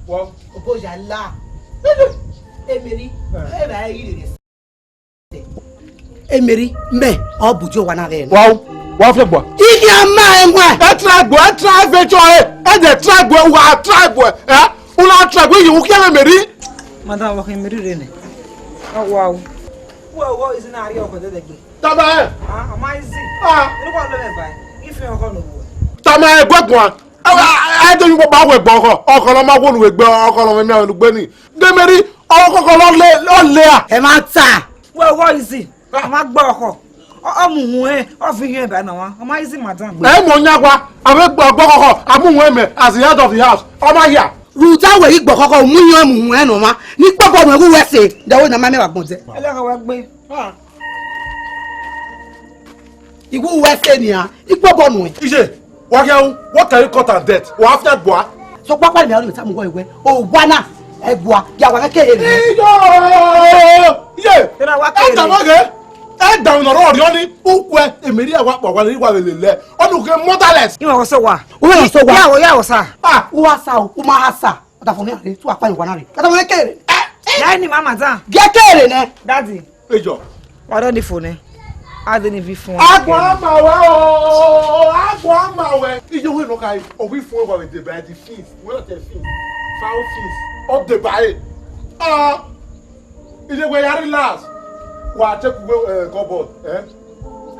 Wọ. Obo ya la. Emeri, ẹ ba ẹ ghi rere. Emeri, mẹ, ọ bu die owa na vbe. Wa, wa fẹ gba. Iye ama ẹnwẹ. Ẹ tra gba, ẹ tra vẹ chọ ẹ, ẹ dẹ tra gba, wa tra gba, ẹ? Una tra gba, iye u khian Emeri. Madam, wa Emeri rre nẹ. Ọ wa o. Wẹ wọ izi na rhie ọkọ dẹdẹ gbe. Tama ẹ. Ah, ọ ma izi. Ah. Ẹ wọ lọ mẹ ba. Ife ọkọ no wo. Tama ẹ gbe guan. Ẹ, ẹ, ẹ, ẹ, de yu baba wẹ gbe ọkọ. Ọkọ lọ ma wo nu wẹ gbe, ọkọ lọ mẹ mẹ nu gbe ni. Demeri, ọkọ kọ lọ le, lọ le a. Ẹ ma ta. Wẹ wọ izi. A ma gbe ọkọ. Ọ, ọ mu hu ẹ, ọ fi yẹn ba na wa. Ọ ma izi madam. Ẹ mọ nya wa, a vbe gbe ọgbọ kọkọ, a mu hu ẹ mẹ as the head of the house. Ọ ma hia. Ruta wẹ yi gbe ọkọ kọ, mu yẹn mu hu ẹ nọ ma. Ni kpọkọ mẹ wu wẹ se. Dẹ wẹ na ma mẹ wa gbọn dẹ. Ẹ lẹ ka wa gbe. Ah. Iwu wẹ se nian, ikpobọ nuẹn. Iye, wa khian ru, what can you cut and death? Wa fian gbua. Sokpan ọkpa ni mẹ ọnii mẹ tama uwẹ wẹ, owa na, ẹgbua, ya wa ghẹ kere nẹ. Iyo! Iye! Ena wa kere. Ẹ da mwẹ ghe. Ẹ da mwẹ ne ọ rhọrhiọ ni, ukwẹ, emeri ẹwa kpa wa ni wa vbe lele. Ọnii u ghe motherless. Iwẹ wọ sẹ owa. Uwẹ wọ sẹ owa. Ya wọ, ya wọ sa. Ah, u wa sa o, u ma ha sa. Ọtafo ne a rre, tu akpa owa na rre. Ọtafo ne kere. Ya ni mama dan. Gie kere nẹ. Daddy. Ejọ. Wa dọ ni fo nẹ. A de ni vi fun. Agbọn ama wẹ o, agbọn ama wẹ. Iye wẹ nọ ka, ọ wi fun wa vbe deba the fees. Wẹ te fees. Fowl fees. Ọ deba e. Ah. Iye wẹ ya relax. Wa check uwe, eh, cupboard, eh?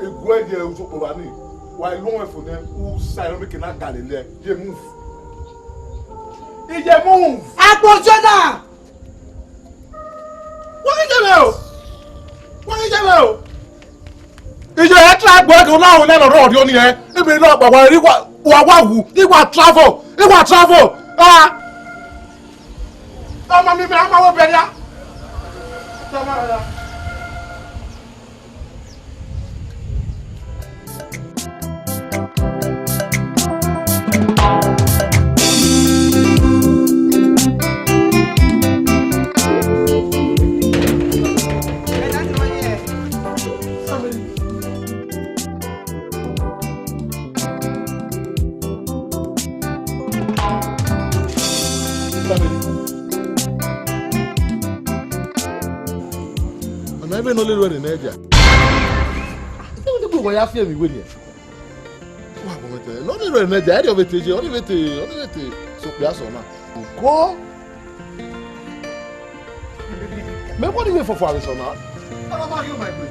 Eguẹ ye usokporo ni. Wa lu ọmọ fo nẹ, u sa ẹre ke na gale lẹ. Ye move. Iye move. Agbọn jọ na. Wọ́n ní jẹ́bẹ̀ o. Wọ́n ní jẹ́bẹ̀ o. Ìjọ yẹn try gbọ́ ẹ̀dùn láwọn lẹ́nu ọ̀rọ̀ ọ̀dọ́ nìyẹn. Ibi náà pàpà rí wà wà wù, ìwà travel, ìwà travel. Ah. Ọmọ mi, mi á máa wọ bẹ̀rẹ̀ yá. Ọna ebe ne ọ lele ẹre nẹ dia. Ẹ wẹ te gbe uwa ya fiẹ emwi wẹ nian. Wa gbọmwẹ tẹ, ne ọ lele ẹre nẹ dia, ẹrriọ vbe te ye, ọ ni vbe te, ọ ni vbe te sokpia sẹ ọna. Go. Mẹ wẹ ni vbe fọfọ avbe sẹ ọna. Ọna ma rhie ọmwa egbe.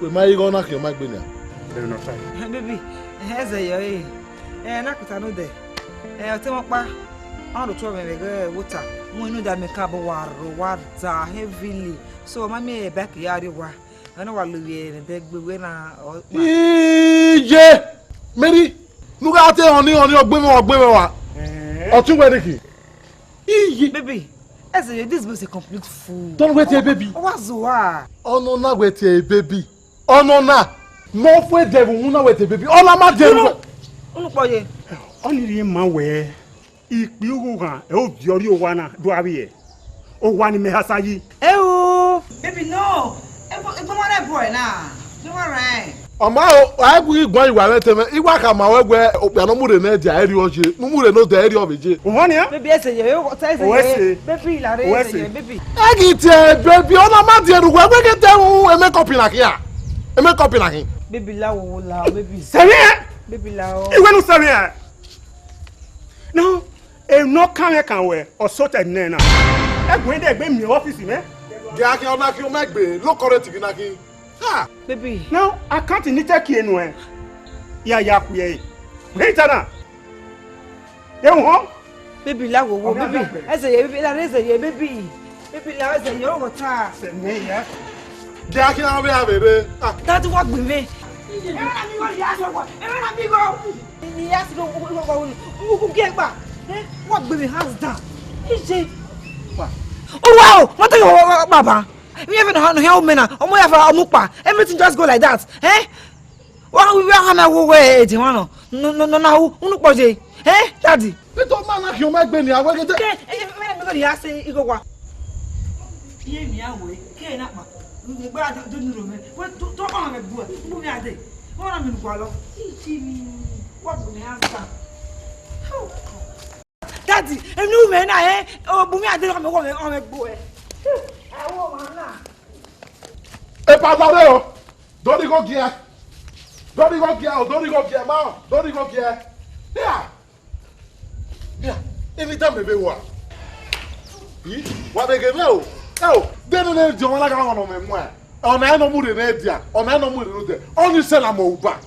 Wẹ ma ighe ọna khian ọmwa egbe nian. Baby, ẹzẹ yọ ẹre. Ẹ na kpita ne odẹ. Ẹ, ọtẹn mwẹ ọkpa, ọ rho tuẹ mwẹ vbe ẹghẹ wota. Mu inu da mẹ ka bọ wa rho, wa da heavily. So, ọ ma miẹn bike ya rrie owa. Ẹ na wa lo vbe ẹdẹgbe wẹ na, ọ kpa. Iye! Mary, ne u gha te họn ni, họn ni, ọ gbe mwẹ, ọ gbe mwẹ wa. Ọtẹn wẹ niki. Iye! Baby, ẹzẹ yọ, this boy is a complete fool. Don't wait here, baby. Ọ wa zẹ uwa. Ọ nọ na wait here, baby. Ọnọ na, ne ọ fu ẹdẹ vbe uhunmwu na wẹ te baby, ọna ma dẹ ruẹ. Unu kpọ ye. Ọnii rhie ma wẹẹ, ikpia ughughan ẹre ovbi ọrri owa na do avbiẹ. Owa ni mẹ ha sa yi. Eo. Baby, no. Egbe, egbe ma rẹ boy na. Egbe ma rẹ. Ọ ma o, a gu ghi guan iwa mwẹ te mwẹ, I wa khama ruẹ wẹẹ okpia ne ọ mu rre nẹ dia, ẹrriọ ye, ne u mu rre nodẹ, ẹrriọ vbe ye. Uhọn nian? Baby, ẹsẹ ye, o, ẹsẹ ye. Baby, la rre, ẹsẹ ye, baby. Ẹ ghi tie baby, ọna ma die ruẹ, wẹ ghi te ru makeup na khian. Makeup na khin. Baby, la wo, wo la, baby. Sẹmwi ẹn? Baby, la o. Iwẹ nu sẹmwi ẹn? No, emwi ne ọ kan mwẹ kan wẹ, ọ sotọ nẹ na. Ẹguẹn dẹ gbe miẹn vbe ọfisi mwẹ. Gie a khian ọna khian ọmọ egbe, lo kọrẹ tighi na khin. Ah! Baby. Now, I can't need take you nowhere. Ya, ya, kuye. Wait, Anna. Ye wo? Baby, la wo wo, baby. Ẹsẹ ye, baby, la ẹsẹ ye, baby. Baby, la ẹsẹ ye, o ta. Sẹ me ya. Dia kí na be a bere. Ah. Daddy, wa gbe mi. Ẹ na mi go ya so wa. Ẹ na mi go. Ni ya so wo wo wo. Wo ku ge gba. Eh? Wa gbe mi hands down. Ije. Wa. Oh wow, what are you, baba? Mi even no no help me na. Ọmọ ya fa ọmọ pa. Everything just go like that. Eh? Wa wi wa ha na wo we e di wan no. No no no na hu unu po je. Eh? Daddy. Peter ma na khian ma gbe ni awe gete. Ke e me me go ya se igo wa. Ye mi awe. Ke na pa. Ni gba do do ni ro me. We to to ma me bu. Bu mi ade. Wa na mi gua lo. Iji mi. Wa bu mi ansa. Daddy, enu me na, eh? O bu mi ade, ọmọ wo me, ọmọ gbo e. Ẹ wo ma na. E pa dare o. Dori go gie. Dori go gie o, dori go gie ma. Dori go gie. Ya. Ya. Emi da me be wa. Yi, wa be ge me o. E o, de ne ne di ọmọ na ka ọmọ me mu. Ọna ẹnọ mu rre ne dia, ọna ẹnọ mu rre ne odẹ. Ọni sẹ na mo uba.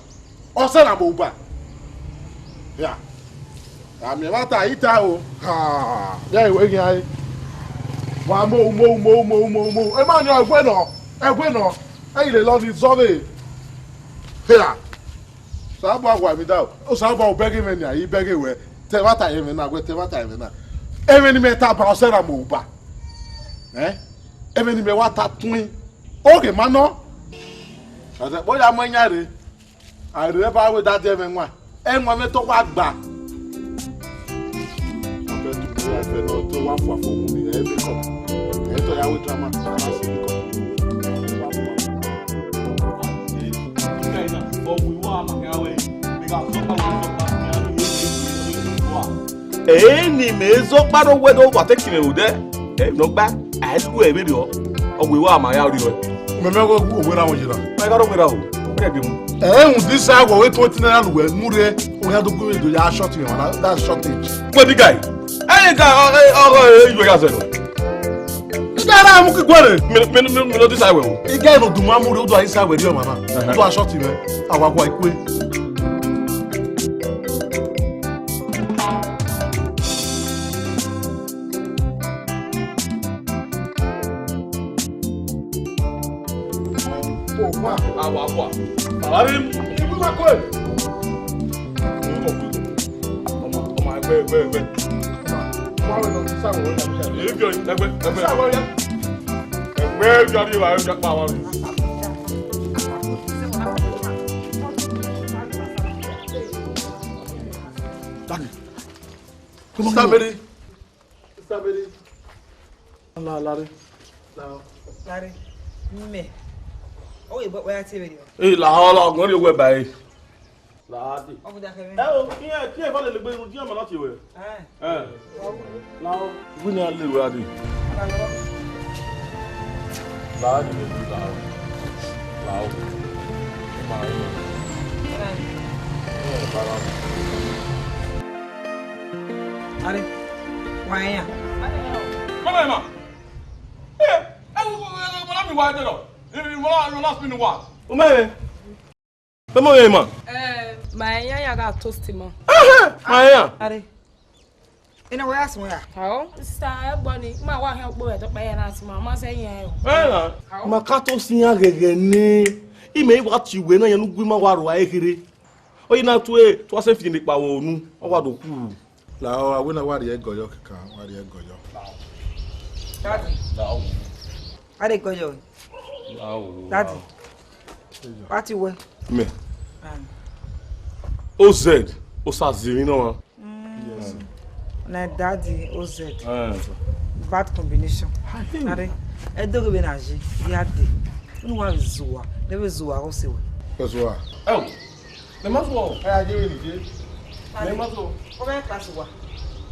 Ọ sẹ na mo uba. Ya. Ami ẹmwata ita o. Ha. Ya iwe ghi ai. Wa mo mo mo mo mo mo. E ma ni ẹgwe nọ. Ẹgwe nọ. E ile lọ ni zọvbe. Ya. Sa bọ wa mi da o. O sa bọ bẹghe mwẹ ni ai bẹghe wẹ. Te ẹmwata ye mwẹ na, wẹ te ẹmwata ye mwẹ na. Emwi ni mẹ ta ba ọ sẹ na mo uba. Eh? Emwi ni mẹ wa ta tuin. Oke ma nọ. Ẹsẹ kpọ ya mu ẹyan rre. A rre ba wẹ da diẹ mwẹ nwa. Ẹnwẹn mwẹ to wa gba. Eni mẹ zọ kpa do wẹ do wa te kiri odẹ. Ẹ nọ gba, a lu ẹ vberriọ. Ọ wẹ wa ma ya rriọ. Mẹ mẹ wo wo ra wo jira. Ẹ ga do wẹ ra o. Ẹ de mu. Ẹ un di sa wo we twenty naira lu wẹ mu re. O ya do gbe do ya short yẹn na. That's shortage. Wẹ di guy. Ẹ ga ọ ọ ọ yu ya zẹ. Ẹ ga ra mu ki gwere. Mi mi mi mi no di sa wẹ o. Ẹ ga no du ma mu re o do a isa wẹ ri ọmwa na. Do a short yẹn. Awa gua ikue. Awa, awa. Awa ri. Ọmọ, ọmọ, ẹgbẹ, ẹgbẹ, ẹgbẹ. Ẹgbẹ, ẹgbẹ. Ẹgbẹ, ẹgbẹ, ẹgbẹ, ẹgbẹ, ẹgbẹ. Daddy. Sister Mary. Sister Mary. La, la, re. La. La, re. Mẹ. Ọ wẹ wẹ a tie vberriọ. Ee, la, la, ọgbọn rhie owẹ ba ẹre. La, de. Ọ wẹ da kẹ mwẹ. Ẹ o, iran, iran eva lele gbe irun, iran ma na tie wẹ. Ẹ. Ẹ. La, o. Wẹ ne a lele wẹ, Daddy. La, o. La, o. La, o. Ma, o. Ẹ, ba, la, o. Are, wa yan. Mama, Emma. Eh, eh, wo, wo, wo, wo, mi wa de lọ. Mi, mi, mi, mi, mi, mi wa. O ma he? Mama, Emma. Eh, ma yan ya ga toast ma. Aha, ma yan. Are. Ina wa ya sun ya. Ao, sister, ẹ gbọ ni, ma wa hẹn okpo ẹdọ kpa ya na sun ma, ma sẹ yan o. Eh, na. Ma ka toast yan ghẹghẹ ne. Imẹ i wa tie uwẹ na yan ne ugu ima wa rua ekherhe. Ọ ye na tue, tue a sẹ fi ne kpa vbe unu, ọ wa do ku. La, o, a wẹ na wa rhie ẹgọyọ kẹkan, wa rhie ẹgọyọ. Daddy. La, o. A rhie ẹgọyọ. La, o. Daddy. Wa tie uwẹ. Mẹ. Ah. O Z, Osa zẹ emwi nọ ọmwa. Mm. Yes. Na daddy O Z. Eh. Bad combination. Are, ẹ do ghe vbe na ye, ya de. Unu wa vbe zuwa, ne vbe zuwa gho se wẹ. Zuwa. Ẹ o. Mẹ ma zuọ. Ẹ, a je vbe ni je. Mẹ ma zuọ. Ọ bẹ ka zuwa.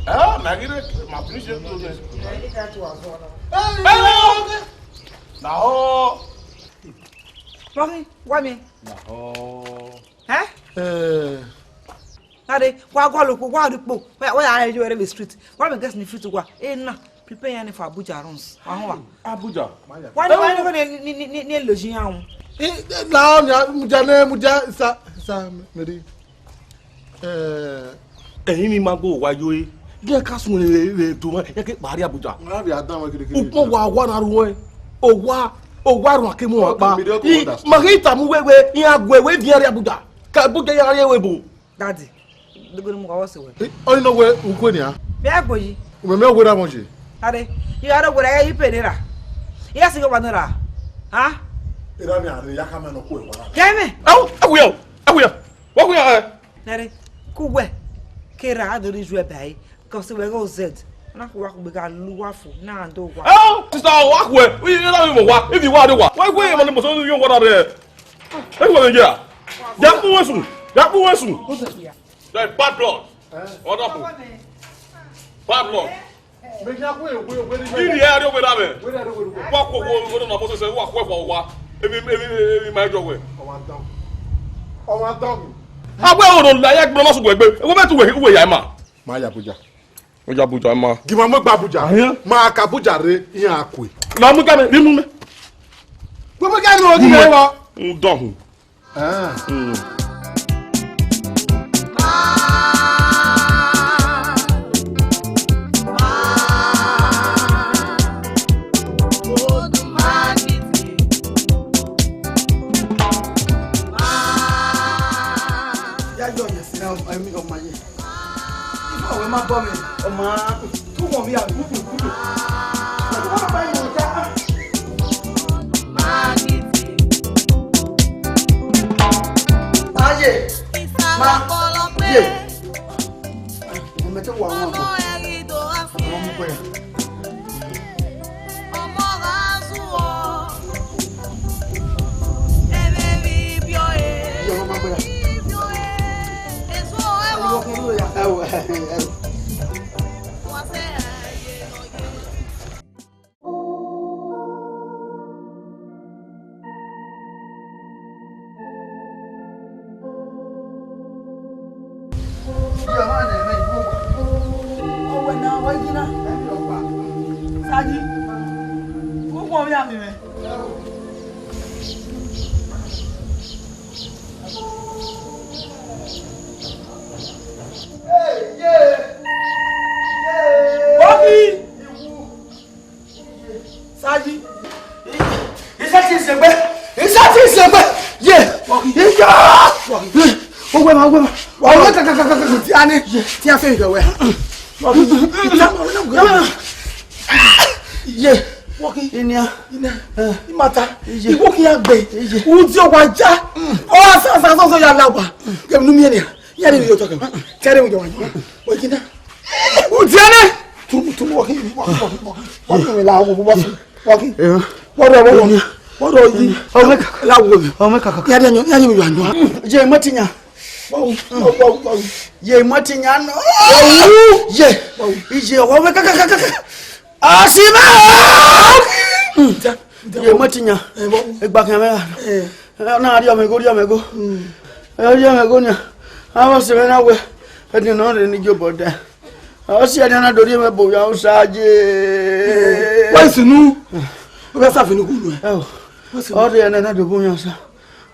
Ẹ, mẹ ghi re, ma finish it to me. Ẹ, ni ka zuwa zuwa nọ. Hello. Na o. Mọghi, wa mi. Na o. Ẹ? Ẹ. Nade, wa gua lo kpo, wa ri kpo. Wa, wa ya yo ere vbe street. Wa mi guess ni fit wa. E na, prepare yan for Abuja runs. Wa họn wa. Abuja. Wa ni, wa ni, ni, ni, ni, ni lo ji yan. Eh, eh, la o ni, mudia ne, mudia, sa, sa, Mary. Eh, ẹ̀yin ni ma gbe owa yo e. Gẹ ka sun re, re do ma, ya ke kpa rri Abuja. Nga vbe a dan wẹ kirikiri. Ukpọn wa wa na ruẹ. Owa, owa rua ke mu wa kpa. Okay, mi de ko understand. Ma ke ta mu wẹ wẹ, iran gue wẹ vian rri Abuja. Ka Abuja ya rri ẹvbo. Daddy, dogo ni mu wa wọ se wẹ. Eh, ọ ni nọ wẹ ukwe nia. Vbe a gbo yi? Umẹ mẹ wẹ ra mọ je. Are, you are wẹ ra yi pe ne ra. Ya si go wa ne ra. Ha? Era mi are ya ka ma no ko e wa ra. Kẹ mẹ. Au, awia, awia. Wa wi, eh. Nẹrẹ, ku wẹ, ke ra do ri ju ẹba ẹre, kọ se wẹ ghe O Z. Na ku wa ku gbe gha lu wa fo, na do wa. Eh, sister, wa ku ẹ, wi, wi, na mi mọ wa, ibi wa de wa. Wa ku ẹ, ma ni mo so yo wa da rẹ. E wa ya. Ya ku wẹ sun, ya ku wẹ sun. That bad blood. Eh? What happened? Bad blood. Iri ẹ ri owẹ na mẹ. Wa koko owẹ na Moses, wa koko ẹfua owa. Emi, emi, emi ma jọ wẹ. Ọmwa dọgbu. Ọmwa dọgbu. Awẹ oro la ya gbọmọ sugbo egbe. Ewo bẹ tu wẹ, wẹ ya ma. Ma ya Abuja. Wẹ ya Abuja ma. Gi ma mu gba Abuja. Ayan. Ma ka Abuja rre, iran akue. Na mu ga mi, ni mu mi. Gbogbo ga ni o gi wọ. Un dọhun. Ah. Mm. Ya yọ yẹ sẹ ọmọ yẹ. Ifo wẹ ma bọ mẹ. Ọmọ, tu wọn mi a, kudu, kudu. Ọmọ bá yẹ ọjà. Magidi. Aye, ma, ye. Ẹmwẹ te wa wọn ọmọ ẹghi do gha fi. Ọmọ mu kpẹ ya. Ọmọ gha zu o. Ẹmwẹ vbe ibiọ e. Ye, ọmọ mu kpẹ ya. Ibiọ e. Eso ẹvbo. Ẹvbo, ẹvbo. Wa sẹ aye nọ ye. Ọwẹ na, ọwẹ yi na. Sayi, ugbẹn vbe a miẹn mwẹ. Sayi. Isa ti sẹgbẹ. Isa ti sẹgbẹ. Ye. Iya. Owẹ ma, owẹ ma. Owẹ ka, ka, ka, ka, ka, ti a ni. Ti a fẹ yọ wẹ. Ye. Inia. Inia. Imata. Iye. Iwo ki ya gbe. Iye. Uzi owa ja. Ọ sa, sa, sa, sa ya la wa. Kẹ nu mi enia. Ya ni mi yo tọkẹ. Tẹrẹ mi jọ wa. Wẹ kina. Udiane! Tumu, tumu, waki, waki, waki, waki, waki, waki, waki. Wọ́dọ̀, wọ́dọ̀, wọ́dọ̀ yìí. Ọmọ kàkà. Láwo mi. Ọmọ kàkà. Yàrá yẹn, yàrá yẹn yọ àná. Ye mọ ti yan. Wọ́wù, wọ́wù, wọ́wù. Ye mọ ti yan nọ. Wọ́wù. Ye. Wọ́wù. Iye ọwọ́ mi kàkà, kàkà, kàkà. Ọsibẹ. Ye mọ ti yan. Ẹ, wọ́wù. Egba kan mẹ. Ẹ. Ẹ, na ri ọmọ ego, ri ọmọ ego. Ẹ, ri ọmọ ego nia. Avọ sẹ mwẹ na wẹ. Ẹdin nọ rre ni jobọ da. Ọ si ẹdin na do rri mwẹ bo ya osa je. Wa isunu. Ọ bẹ sa fini kunu ẹ. Ẹ o. Ọ rre ẹnẹ na do bo yan osa.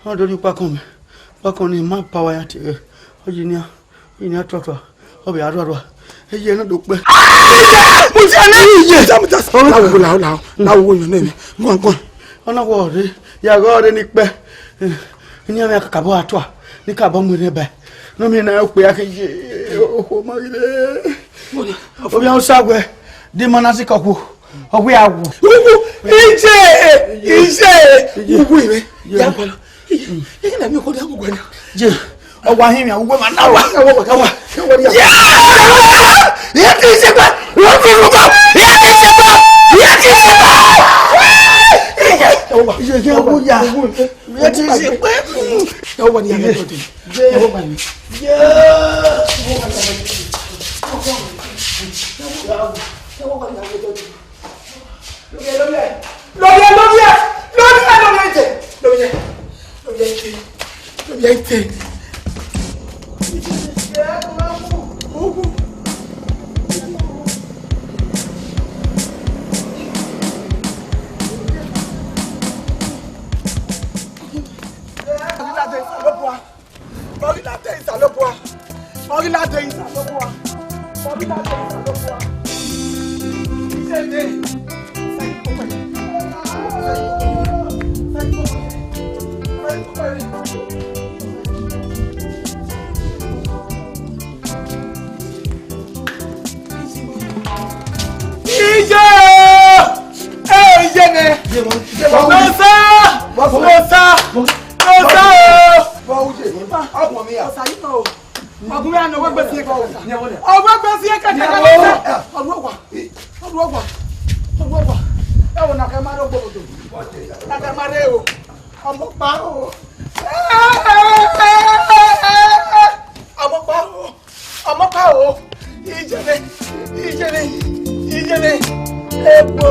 Ọ do rri ukpakọn mẹ. Ukpakọn ni ma pa wa ya tie. Ọ yi nia. Ọ yi nia tuatua. Ọ bẹ a rhuarhua. Eye na do kpẹ. Mo ti ẹnẹ. Iye. Musa, Musa. Lawo, lawo, lawo. Lawo, wo yan nẹ mi. Go on, go on. Ọ na wọ rre. Ya gha rre ni kpẹ. Eni amẹ kakabọ a tua. Ni kabọ mu rre ba. No mi na okpia ke ye. Okhuo ma ghi rre. Ovbi osa wẹ, de ma na sikẹ okhuo, ọ wẹ a wu. Uwu, ije, ije, uwu ire, ya gualọ. Ije, ije na mi okhuo de a wu gualọ. Je, ọ wa hin mi, a wu ma na wa. Ka wa, ka wa, ka wa, ka wa, ya. Ya! Ya ti se ba, ya ti se ba, ya ti se ba, ya ti se ba. Ije, ije, ọ wu ya. Ije ti se pẹ. Ije. Ije. Ije. Lórí ẹ, lórí ẹ, lórí ẹ, lórí ẹ, lórí ẹ, lórí ẹ, lórí ẹ, lórí ẹ, lórí ẹ, lórí ẹ. Ọgilade Osanobua. Ọgilade Osanobua. Ọgilade Osanobua. Ọgilade Osanobua. Ìṣẹ̀lẹ̀. Iye! Ẹ, iye nẹ! Nosa! Nosa! Nosa o! Ọgumẹ anọ wẹgbẹ fi ẹkẹ. Ọwẹgbẹ fi ẹkẹ kẹkẹ. Ọdún ọgba. Ọdún ọgba. Ọdún ọgba. Ẹ wo na kẹ ma rẹ ogbogbodò. Na kẹ ma rẹ o. Ọmọ pa o. Ọmọ pa o. Ọmọ pa o. Ijele, ijele, ijele, epo.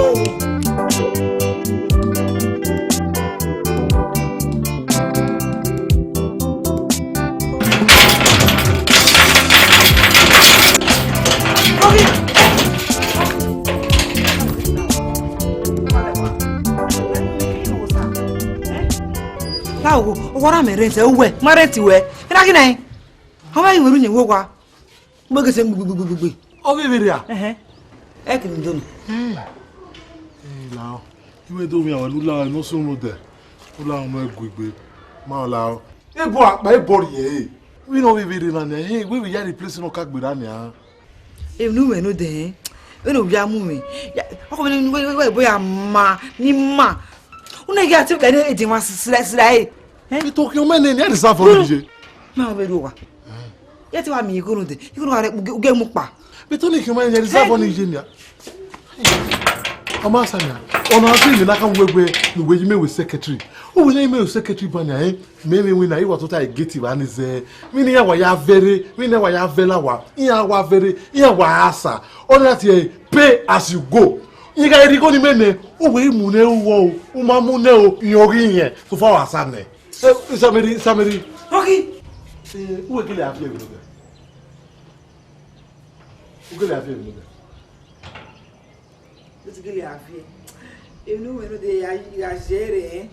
Láwo, ọwọ́ rà mí rent ẹ, uwẹ, ma rent wẹ. Ẹ na ghi nẹ, ọmọ yìí wẹrù yẹn wẹ wa. Gbẹgẹsẹ gbigbigbigbi. Ọ vbe vberra? Ẹhẹn. Ẹ kì í dọnọ. Ee, lao. Iwe do wian wẹ ne u la ne ọ sunu dẹ. U la ọmọ ẹguegbe. Ma lao. Ebo akpa ebo rhiẹn e. Vbene ọ vbe vberra na nian, he, wẹ vbe ya replace nọ ka gberra nian. Emwi ne u mwẹ nodẹ, vbene u ya mu mwẹ. Ọkọ mwẹ ne wẹ wẹ ya ma ni ma. Una ghi a te ka ne edian mwa sila sila e. Itokhian mẹ nene, I deserve for you. Na vbe ru owa. Ye te wa miẹn igho rhunmwuda, igho rhunmwuda rẹ kpu, u ghe mu kpa. Bẹtoni khin ma yẹn reserve ọnii ye nia. Ọ ma sa nia. Ọna fi mi na kan wegbe, ne uwẹ yi mẹ wẹ secretary. U wẹ ne mẹ wẹ secretary ba nia, eh? Mẹ mwẹ winna, I wa tota gate vba ni zẹ. Vbene iran wa ya vẹrhe, vbene iran wa ya vẹ la wa, iran wa vẹrhe, iran wa asa. Ọna tie pay as you go. Iran gha rhie igho ni mẹ nẹ, u wẹ i mu nẹ u wọ o, u ma mu nẹ o, irẹn ọ ghi rẹn, so far wa sa nẹ. Eh, Isameri, Isameri. Ọ ghi. Eh, u wẹ gele a viẹ vbe nọga. U gele a viẹ vbe nọga. But gele a viẹ. Emwi ne u mwẹ rhunmwuda ya, ya zẹ rẹ, eh?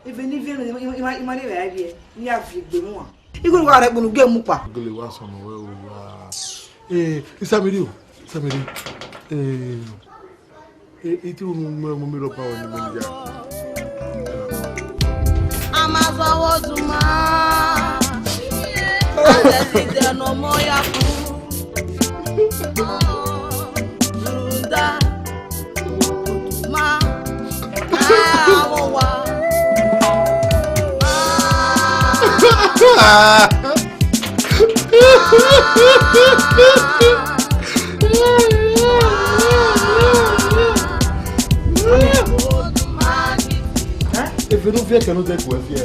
Even if you, ima, ima, ima rhie vbe a viẹ, ne a viẹ egbe mu a. Igho ne uwa rẹ kpunu, u ghe mu kpa. Gele wa sọnnọ wẹ o wa. Eh, Isameri o, Isameri. Eh, eh, iti unu mẹ, mo mi rọ ba wẹ ni mẹ ni ya. A ma zọ vbe oduma, a lẹ zizẹ ne ọmọ ya ku. Rhunmwuda, oduma, a vbe owa. Eve ne u viẹ kẹ ne u dẹ gu ẹe viẹ.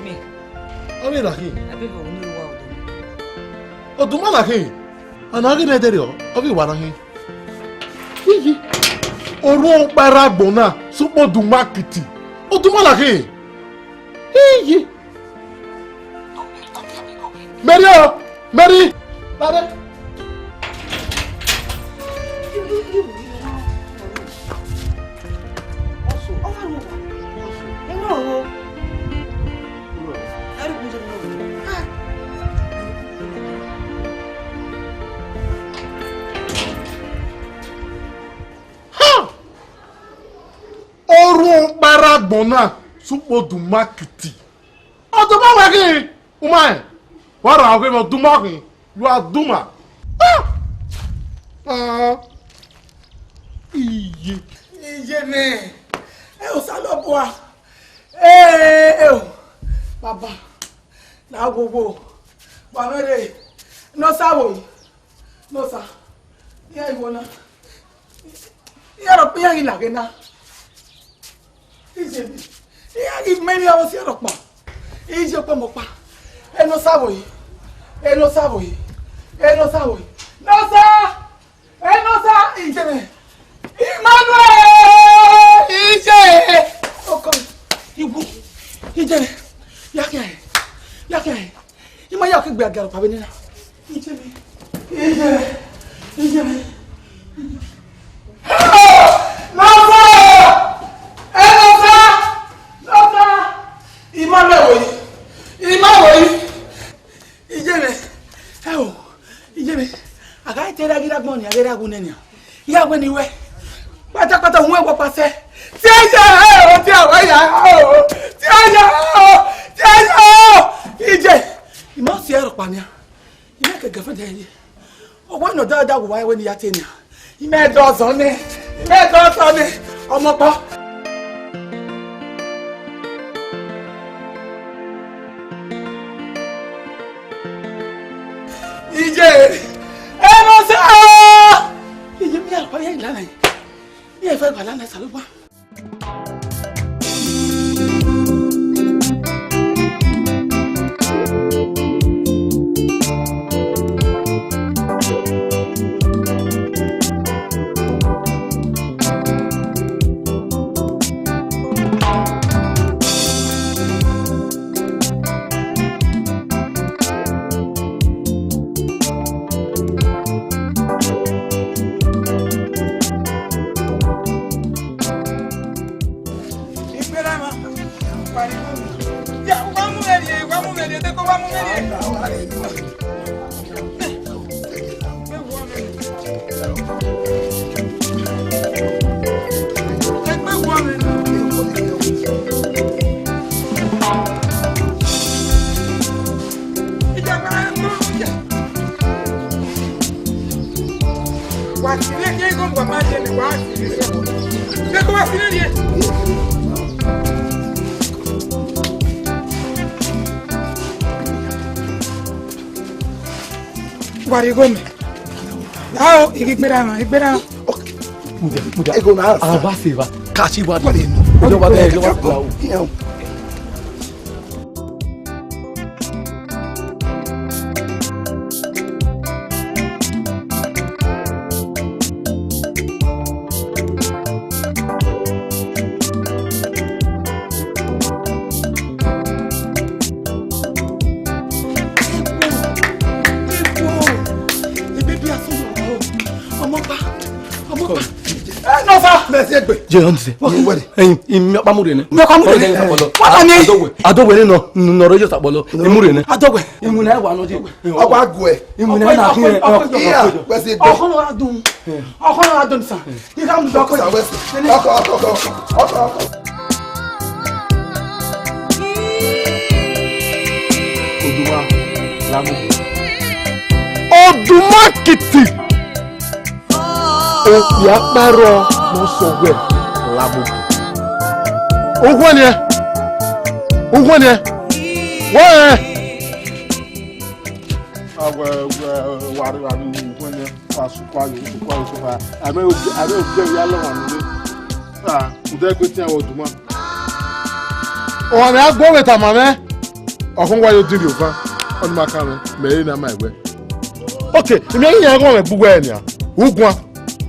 Mẹ. Ọ vbe na khin? Abeg, ọ ni wa odọ. Oduma na khin? A na ghi nẹ ẹdẹrriọ, ọ vbe wa na khin? Iye. Orhuọn ọkpa erha agbọn na, sokpan oduma kiti. Oduma na khin? Iye. Mary o, Mary, lare. Ha! Orhuọn ọkpa erha agbọn na, sokpan oduma kiti. Oduma wẹ khin, u ma rẹn? Wa ra ọghe mwẹ, oduma khin, you are duma. Ah! Ah! Iye. Iye mẹ. Ẹ Osanobua. Ẹ, ẹ o. Baba. Na wo wo. Wa mwẹ rre. Ne Osa vbo yi? Ne Osa. Iran igho na. Iran rhọkpa iran ghi laghe na. Iye mẹ. Iran ghi mẹ emwi avbe si rhọkpa. Iye ọkpa mẹ ọkpa. Ẹ Ne Osa vbo yi? Ẹ Ne Osa vbo yi? Ẹ Ne Osa vbo yi? Ne Osa! Ẹ Ne Osa, iye mẹ. Emmanuel! Iye! Ọkọ mi. Iwu. Iye mẹ. Ya khian. Ya khian. I ma ya ke gbe agiarọ pa vbe nena. Iye mẹ. Iye mẹ. Iye mẹ. Nọsa! Ẹ Nọsa! Nọsa! I ma mẹ vbo yi. I ma vbo yi. Iye mẹ. Ẹ o. Iye mẹ. A gha te ra ghi ra gbọn nia, ghi ra gu nẹ nia. Ya wẹ ni wẹ. Kpatakpata, uhun ẹvbo kpa sẹ. Tie ya o, tie wa ya o. Tie ya o, tie ya o. Iye. I ma si ẹre kpa nia. I ma ke girlfriend ẹre ye. Ọ wa nọ da da wu wa wẹ ne I ya te nia. I ma dọ zọ nẹ. I ma dọ zọ nẹ. Ọmọ kpọ. Iye, ẹ Nọsa! Iye, mi a pa ye lana. Mi a fa gba lana Osanobua. Ikpera ma, pariwo. Ya, wa mu vbe rrie, wa mu vbe rrie, deko wa mu vbe rrie. Wa siri ẹre, igho wa ma ye ne wa siri ẹre. Deko wa siri ẹre. Arighomẹ. Ao, I ghi gberra na, I gberra. Mudia, mudia. Ego na. Aba feva. Ka si wa de. Ọjọ wa de, ọjọ wa de. Ọmọ pa, ọmọ pa. Ẹ nọ fa. Mẹ si egbe. Jẹ ọmọ sẹ. Wọ́n wẹ̀. Ẹyin, imi ọkpa mu rẹ nẹ. Mi ọkpa mu rẹ nẹ. Wọ́n ta mi. Adọwẹ. Adọwẹ nọ, nọ rẹ yọ ta bọlọ. Emu rẹ nẹ. Adọwẹ. Emu nẹ wa nọ je. Ọkpa guẹ. Emu nẹ na fi. Ọkpa guẹ. Wẹ si egbe. Ọkọ nọ wa dun. Ọkọ nọ wa dun sa. Ika mu dọkọ. Ọkọ, ọkọ, ọkọ, ọkọ, ọkọ. Oduma, Lamubu. Oduma kiti. Okpia kparọ ne ọ sẹ wẹ Lamubu. Uwẹ niẹn. Uwẹ niẹn. Wẹ. Awẹ, wẹ, wa rre, wa rre, uwẹ niẹn. Wa sukwa yo, sukwa yo, sukwa. Amẹ oge, amẹ oge ya lọ wa nure. Ah, ude gbe tian wọ Oduma. Ọmwa ne a gbe ọvbe tama mwẹ, ọ khọn wa yo din rhie ovan, ọni ma kan mwẹ, mẹ re ne a ma ẹwẹ. Ok, I miẹn ghi yan ẹghẹ ọmwẹ gbe uwẹ nian, u guan.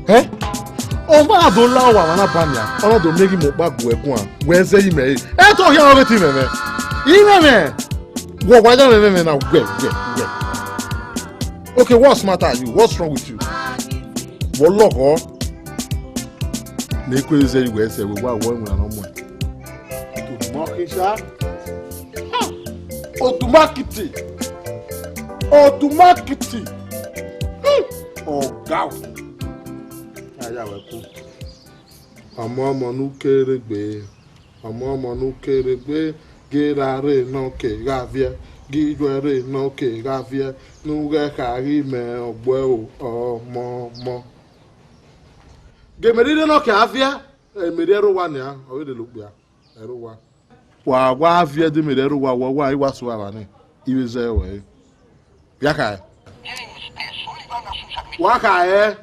Ẹn? Ọmwa do la uwa mwa na ba nian, ọ na do miẹn ghi mu ọkpa gu ẹre guan, wẹ zẹ yi mẹ re. Ẹ te ọ khian ọghe te imẹ mwẹ. Imẹ mwẹ. Wọ wa ya mwẹ mwẹ na wẹ, wẹ, wẹ. Okay, what's matter you? What's wrong with you? Wọ lọghọ. Ne kwe zẹ yi wẹ zẹ wẹ wa wọ ẹwẹn nọ mọ. Oduma kisa. Oduma kiti. Oduma kiti. Ọga o. Aya wẹ ku. Ọmọ ọmọ nu kere gbe. Ọmọ ọmọ nu kere gbe. Gera re nọ ke gha viẹ. Gi yuẹ re nọ ke gha viẹ. Nu ghẹ kha ghi mẹ ọgbuẹ o, ọmọ ọmọ. Gemeri re nọ ke gha viẹ. Emeri ẹrẹ owa nian, ọ vbe lele okpia. Ẹrẹ owa. Wa wa viẹ de mẹ rẹ rre owa, wa wa, I wa so ava nẹ, I vbe zẹ ruẹ re. Via khae. Wa khae.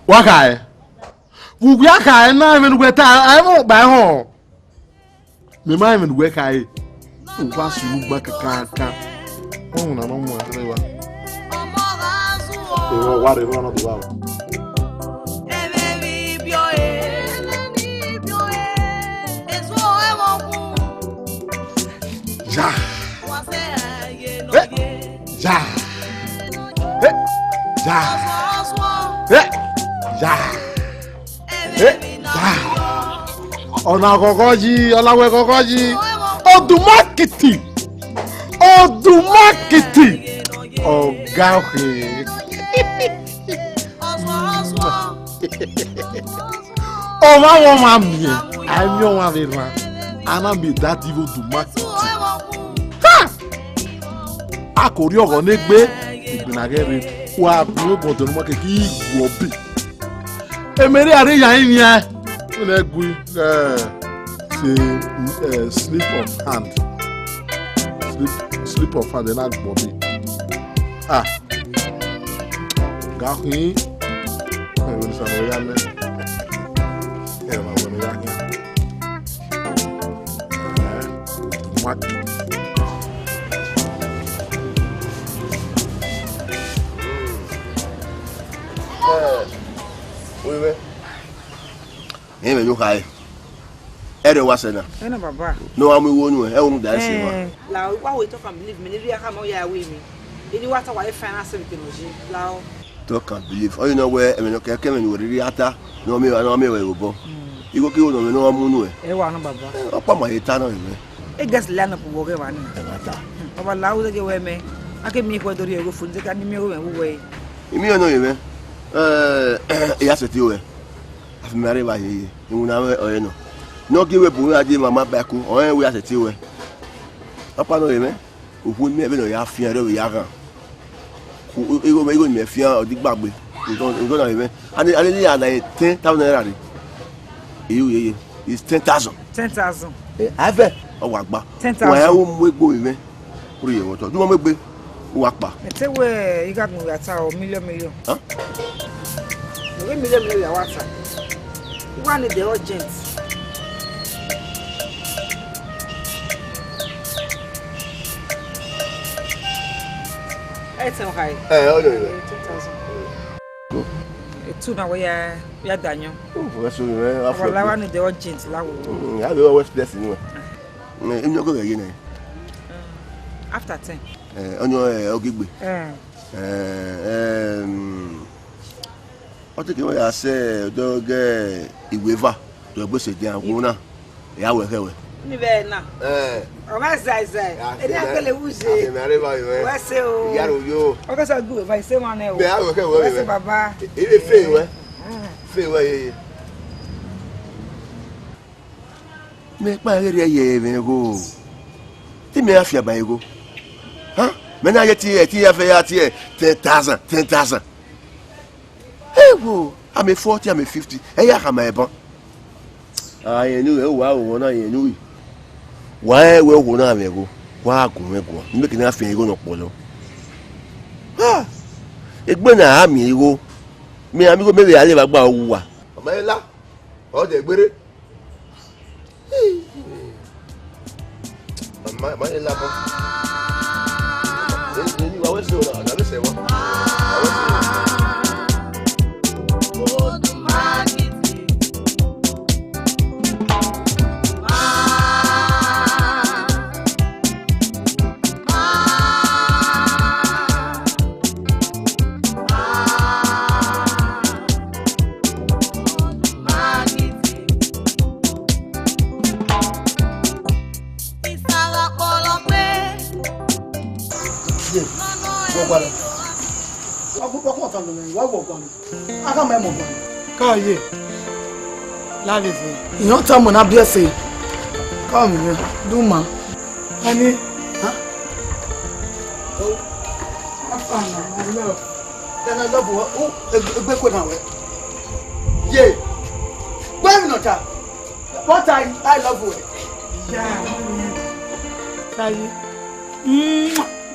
Wa khae. Vbe uwia khae na, ẹmwẹ ne uwẹ ta, a i mwẹ ọkpa ehọ. Mẹ ma rẹn vbene uwẹ khare, u wa sunu gban kakaka. Ọmọ na nọ mu ẹre wa. Erhọn wa rre, erhọn nọ do wa o. Ya. Eh, ya. Eh, ya. Eh, ya. Eh, ah. Ọna ghọghọ yi, ọna wẹ ghọghọ yi. Odumakiti. Odumakiti. Ọga ọkhe. Ọmwa ọmwa miẹn, a i miẹn ọmwa vbe rran. A na miẹn dadi vbe Odumakiti. Ha! A kò ri ọghọ ne egbe, egbe na ghẹ rre. Wa gu obọ dọnọ ma keke i gu ọbe. Emere a rre ya rinmwian. Wẹ ne gu, eh, se, eh, slip of hand. Slip, slip of hand, ẹ na gu ọbe. Ah. Ga khin. Ẹ, wẹ ne sa nọ ya mẹ. Ẹ, ma wẹ ne ya khin. Ẹ, ma. Ẹ, wẹ, wẹ. Ẹ, mẹ yo khae. Ẹrẹ wa sẹ na. Ẹ na baba. Ne ọ wa mu igho nuẹn, ẹ, unu da ẹse wa. Ẹ. La wa wo talk and believe, mẹ ne rhie akha mẹ ọ ya wẹ mẹ. Eni wa ta wa e finance vbe te nọ yi. La o. Talk and believe. Ọ ye nọ wẹ, ẹmwẹ nọ kẹkẹ, ẹmwẹ ne uwẹ rhirhi a ta, ne ọ miẹn, ne ọ miẹn wẹ vbe obọ. Igho ke igho nọ mwẹ ne ọ wa mu nuẹn. Ẹ wa nọ baba. Ẹ, ọkpa ma ye ta nọ mwẹ. E guest line up wọ ghe wa ni. Ẹ wa ta. Baba la u dege wẹ mẹ. A ke miẹn ikhọ do rhie igho fo, ne ka ni miẹn igho mwẹ vbe uwẹ. I miẹn nọ ye mwẹ. Ẹ, I ya sẹtin ruẹ. A fi mẹ rre evba yeye, iwinna mwẹ ọre nọ. Ne ọ gie wẹ bu mwẹ gha die mama ba ẹko, ọ rẹn wẹ a sẹtin ruẹ. Ọkpa nọ ye mwẹ, okhuo ne imẹ vbe nọ ya fian, ẹre ọ vbe ya ghan. Ku igho mwẹ, igho ne imẹ fian, ọ digbagbe. Igho, igho na ye mwẹ. A ne, a ne ya na ye ten thousand naira re. Iru yeye, it's ten thousand. Ten thousand. Eh, a vẹ, ọ wa gba. Ten thousand. Wa ya wo mu egbe vbe mwẹ. Urhi ye mwẹ otọ. Du ma mu egbe. Uwa kpa. Mẹ te wẹ igha gun ya ta o, million million. Huh? Wẹ million million ya wa ta. Uwa need the urgent. Ẹ tẹ ọ kha ẹ. Ẹ, ọ yọ, ọ yọ. Two thousand. Etu na wẹ ya, ya da yọn. Oh, wẹ so, ẹ, afọ. Wa la wa need the urgent la wo. Mm, ya be always bless you. Ẹ, emi ọgọ ghẹ ye nẹ. After ten. Ẹ, ọyọn, ẹ, ọgegbe. Ẹ. Ẹ, ẹm, ọ te ke wẹ ya sẹ ọdọ gẹ iweva, dọ egbe sẹ dia wo na. Ya wẹ khẹ wẹ. Ni vbe na. Ẹ. Ọ ma zai zai. Ya, eni a kele wu je. Ẹ, mẹ are ba yo, ẹ. Wẹ se o. Ya ro yo. Ọ ke sẹ gbe wẹ, se ma nẹ o. Mẹ a wẹ khẹ wẹ. Wẹ se baba. Ẹ, ẹ fe wẹ. Fe wẹ ye. Mẹ kpa ghe rhie ye mwẹ igho. Te mẹ ra fian ba igho. Ha? Mẹ na ye tie, tie ya fẹ ya tie ten thousand, ten thousand. Ewo, I'm a forty, I'm a fifty. Ẹ ya khama ẹban. A yẹn nu, ẹ wa o, na yẹn nu. Wa ẹ wẹ wo na mwẹ igho. Wa gun mwẹ guan. Mẹ ke na fian igho nọ kpọlọ. Ha! Egbe na a miẹn igho. Mẹ a miẹn igho, mẹ vbe a le vba gba owa. Ọ ma la. Ọ dẹ gbere. Ma, ma, ma, ẹ labọ. Eni, eni, wa wẹ sẹ o, na, na wẹ sẹ wa. Wa wẹ sẹ o. Ye, wọ gualọ. Wa gu, wa gu ọta lọ, wa wọ gualọ. A ka ma mọ gualọ. Ka ye. Lavbe ẹzẹ. Iyẹn ọta mọ na biẹ ẹse. Ka mẹ, du ma. Ani. Ha? Oh. Afa na, I love. Then I love you. Oh, egbe, egbe kwe na wẹ. Ye. Gbe mi nọ ta. What I, I love you. Yeah. Sayi.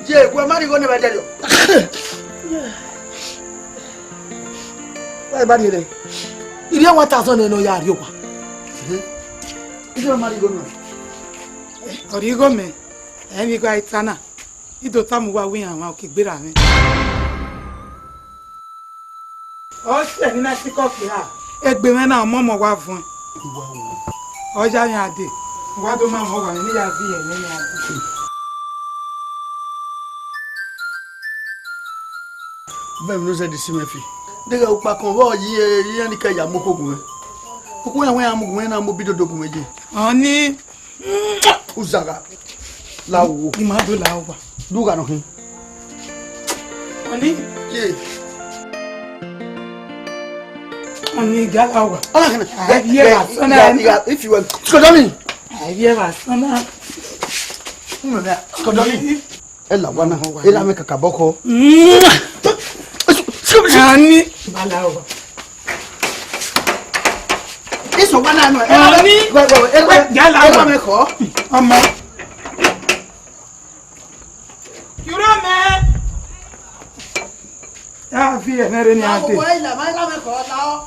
Ye, wẹ ma rhie igho nẹ vbe ẹdẹrriọ. Wẹ ma rhie nẹ. Irhiẹ one thousand nẹ ne ọ ya rhie owa. Irhiẹ ma rhie igho nẹ. Ọ rhie igho mẹ, ẹ i vbe igho a i ta na. I do tama uwa wẹ iran mwa, ọ ke gberra mwẹ. Ọ sẹ ne I na sikẹ okpia, egbe mwẹ na, ọmọmọ wa vuẹn. Ọ ya mwẹ a dee, wa do ma mwẹ ọghọ mwẹ ne I ya viẹ mwẹ ne a dee. Vbene unu zẹdẹ si mwẹ fi, deghẹ ukpakọn vbọ yi iran ni kẹ ya mu okhuo gu mwẹ. Okhuo iran wẹ iran mu gu mwẹ na, mu obi dodo gu mwẹ ye. Ọni. Uzagha. La wo. I ma do la owa. Du gha nọ khin. Ọni. Ye. Ọni ga la owa. Ọna khin. Ai, ye, ye, ba, ọna. If you want. Skodomi. Ai, ye, ba, ọna. Skodomi. Ẹ la wa na, ẹ la mẹ kakabọkọ. Ani. Balawo. Iso wa na nọ. Ani. Wẹ, wẹ, wẹ, ẹ la, wẹ, ya la ẹ la wa. Mẹ kọ. Ọmọ. Kiro mẹ. Ya fi ẹnẹ rẹ ni a dee. Wẹ, ẹ la, ẹ la mẹ kọ, la ọ.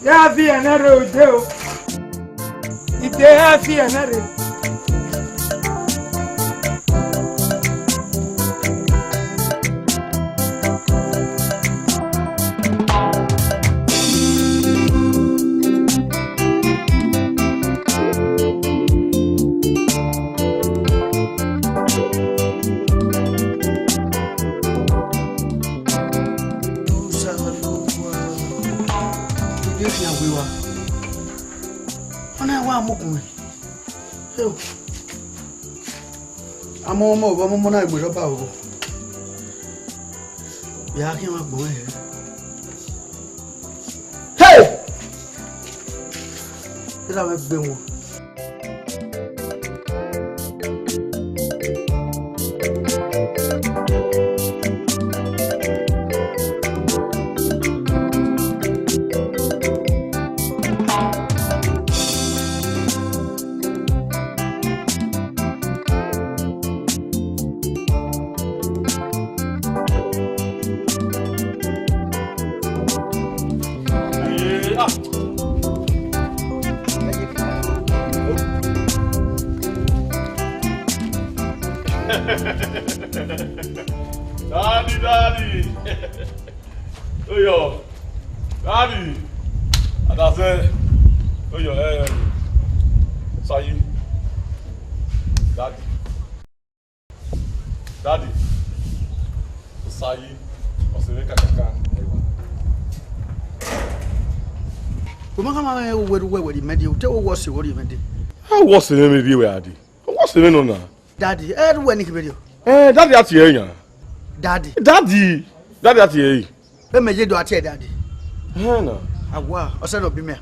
Ya fi ẹnẹ rre ode o. Ide ya fi ẹnẹ rre. Ọna wa mu gun. Amọ ọmọ ọmọ ọmọ na gbe rọba o. Ya khian wa gbọn ẹre. Hey! Ira vbe gbe wọn. Ah. Daddy, daddy. Oyo. Daddy. Adase. Oyo, eh, Sayi. Daddy. Daddy, Sayi, ọse mwẹ kakaka. Wẹ ma khama mwẹ wẹ, wẹ, wẹ rhie mẹ dee, te wẹ wẹ ọse wẹ rhie mẹ dee. A wẹ ọse mwẹ, mẹ rhie wẹ a dee. Wẹ ọse mwẹ nọ na. Daddy, ẹ, wẹ ne I kevbe rhie. Eh, daddy a tie ẹre yan. Daddy. Daddy, daddy a tie ẹre. E mẹ ye do a tie daddy. Ẹhẹn na. Awa, ọsẹ nọ bi mẹ.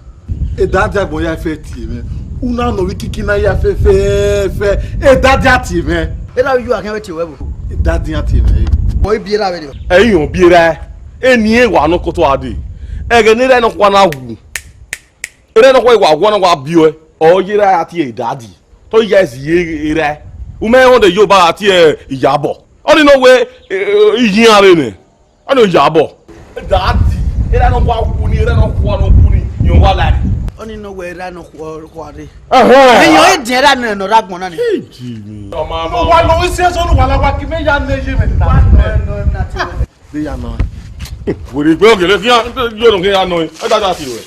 E daddy agbọn ya fẹ tie mwẹ. Una nọ vbe kiki na ya fẹ fẹ fẹ. E daddy a tie mwẹ. E da yu akhin vbe tie wẹ bo. E daddy a tie mwẹ. Bọ i bi ra vbe de. Ẹyin ọ bi ra. Eni e wa nọ koto a dee. Ẹghẹ ne erha nọkhua na wu. Erha nọkhua wa wa na wa biẹ. Ọ ye erha a tie daddy. Te ọ ya zi ye erha. U mẹ họn de yo ba a tie Iyabọ. Ọni nọ wẹ, eh, iyian vbe nẹ. Ọni Iyabọ. Daddy, erha nọkhua wu ni, erha nọkhua nọ wu ni, yẹn wa la ni. Ọni nọ wẹ erha nọkhua rre. Ẹhẹn. Eyẹn ọ i diẹn erha nẹ ne ọ rre agbọn na ni. Iji mi. Ọmọ, ọmọ. Wa nọ isi ẹzọ nu wa la wa ki mẹ ya nẹ ye mẹ na. Wa nọ, nọ, na ti wẹ. De ya nọ. Wẹrẹ igbe ọgẹlẹ fian, yo nọ kẹ ya nọ. Ẹ dada ti wẹ.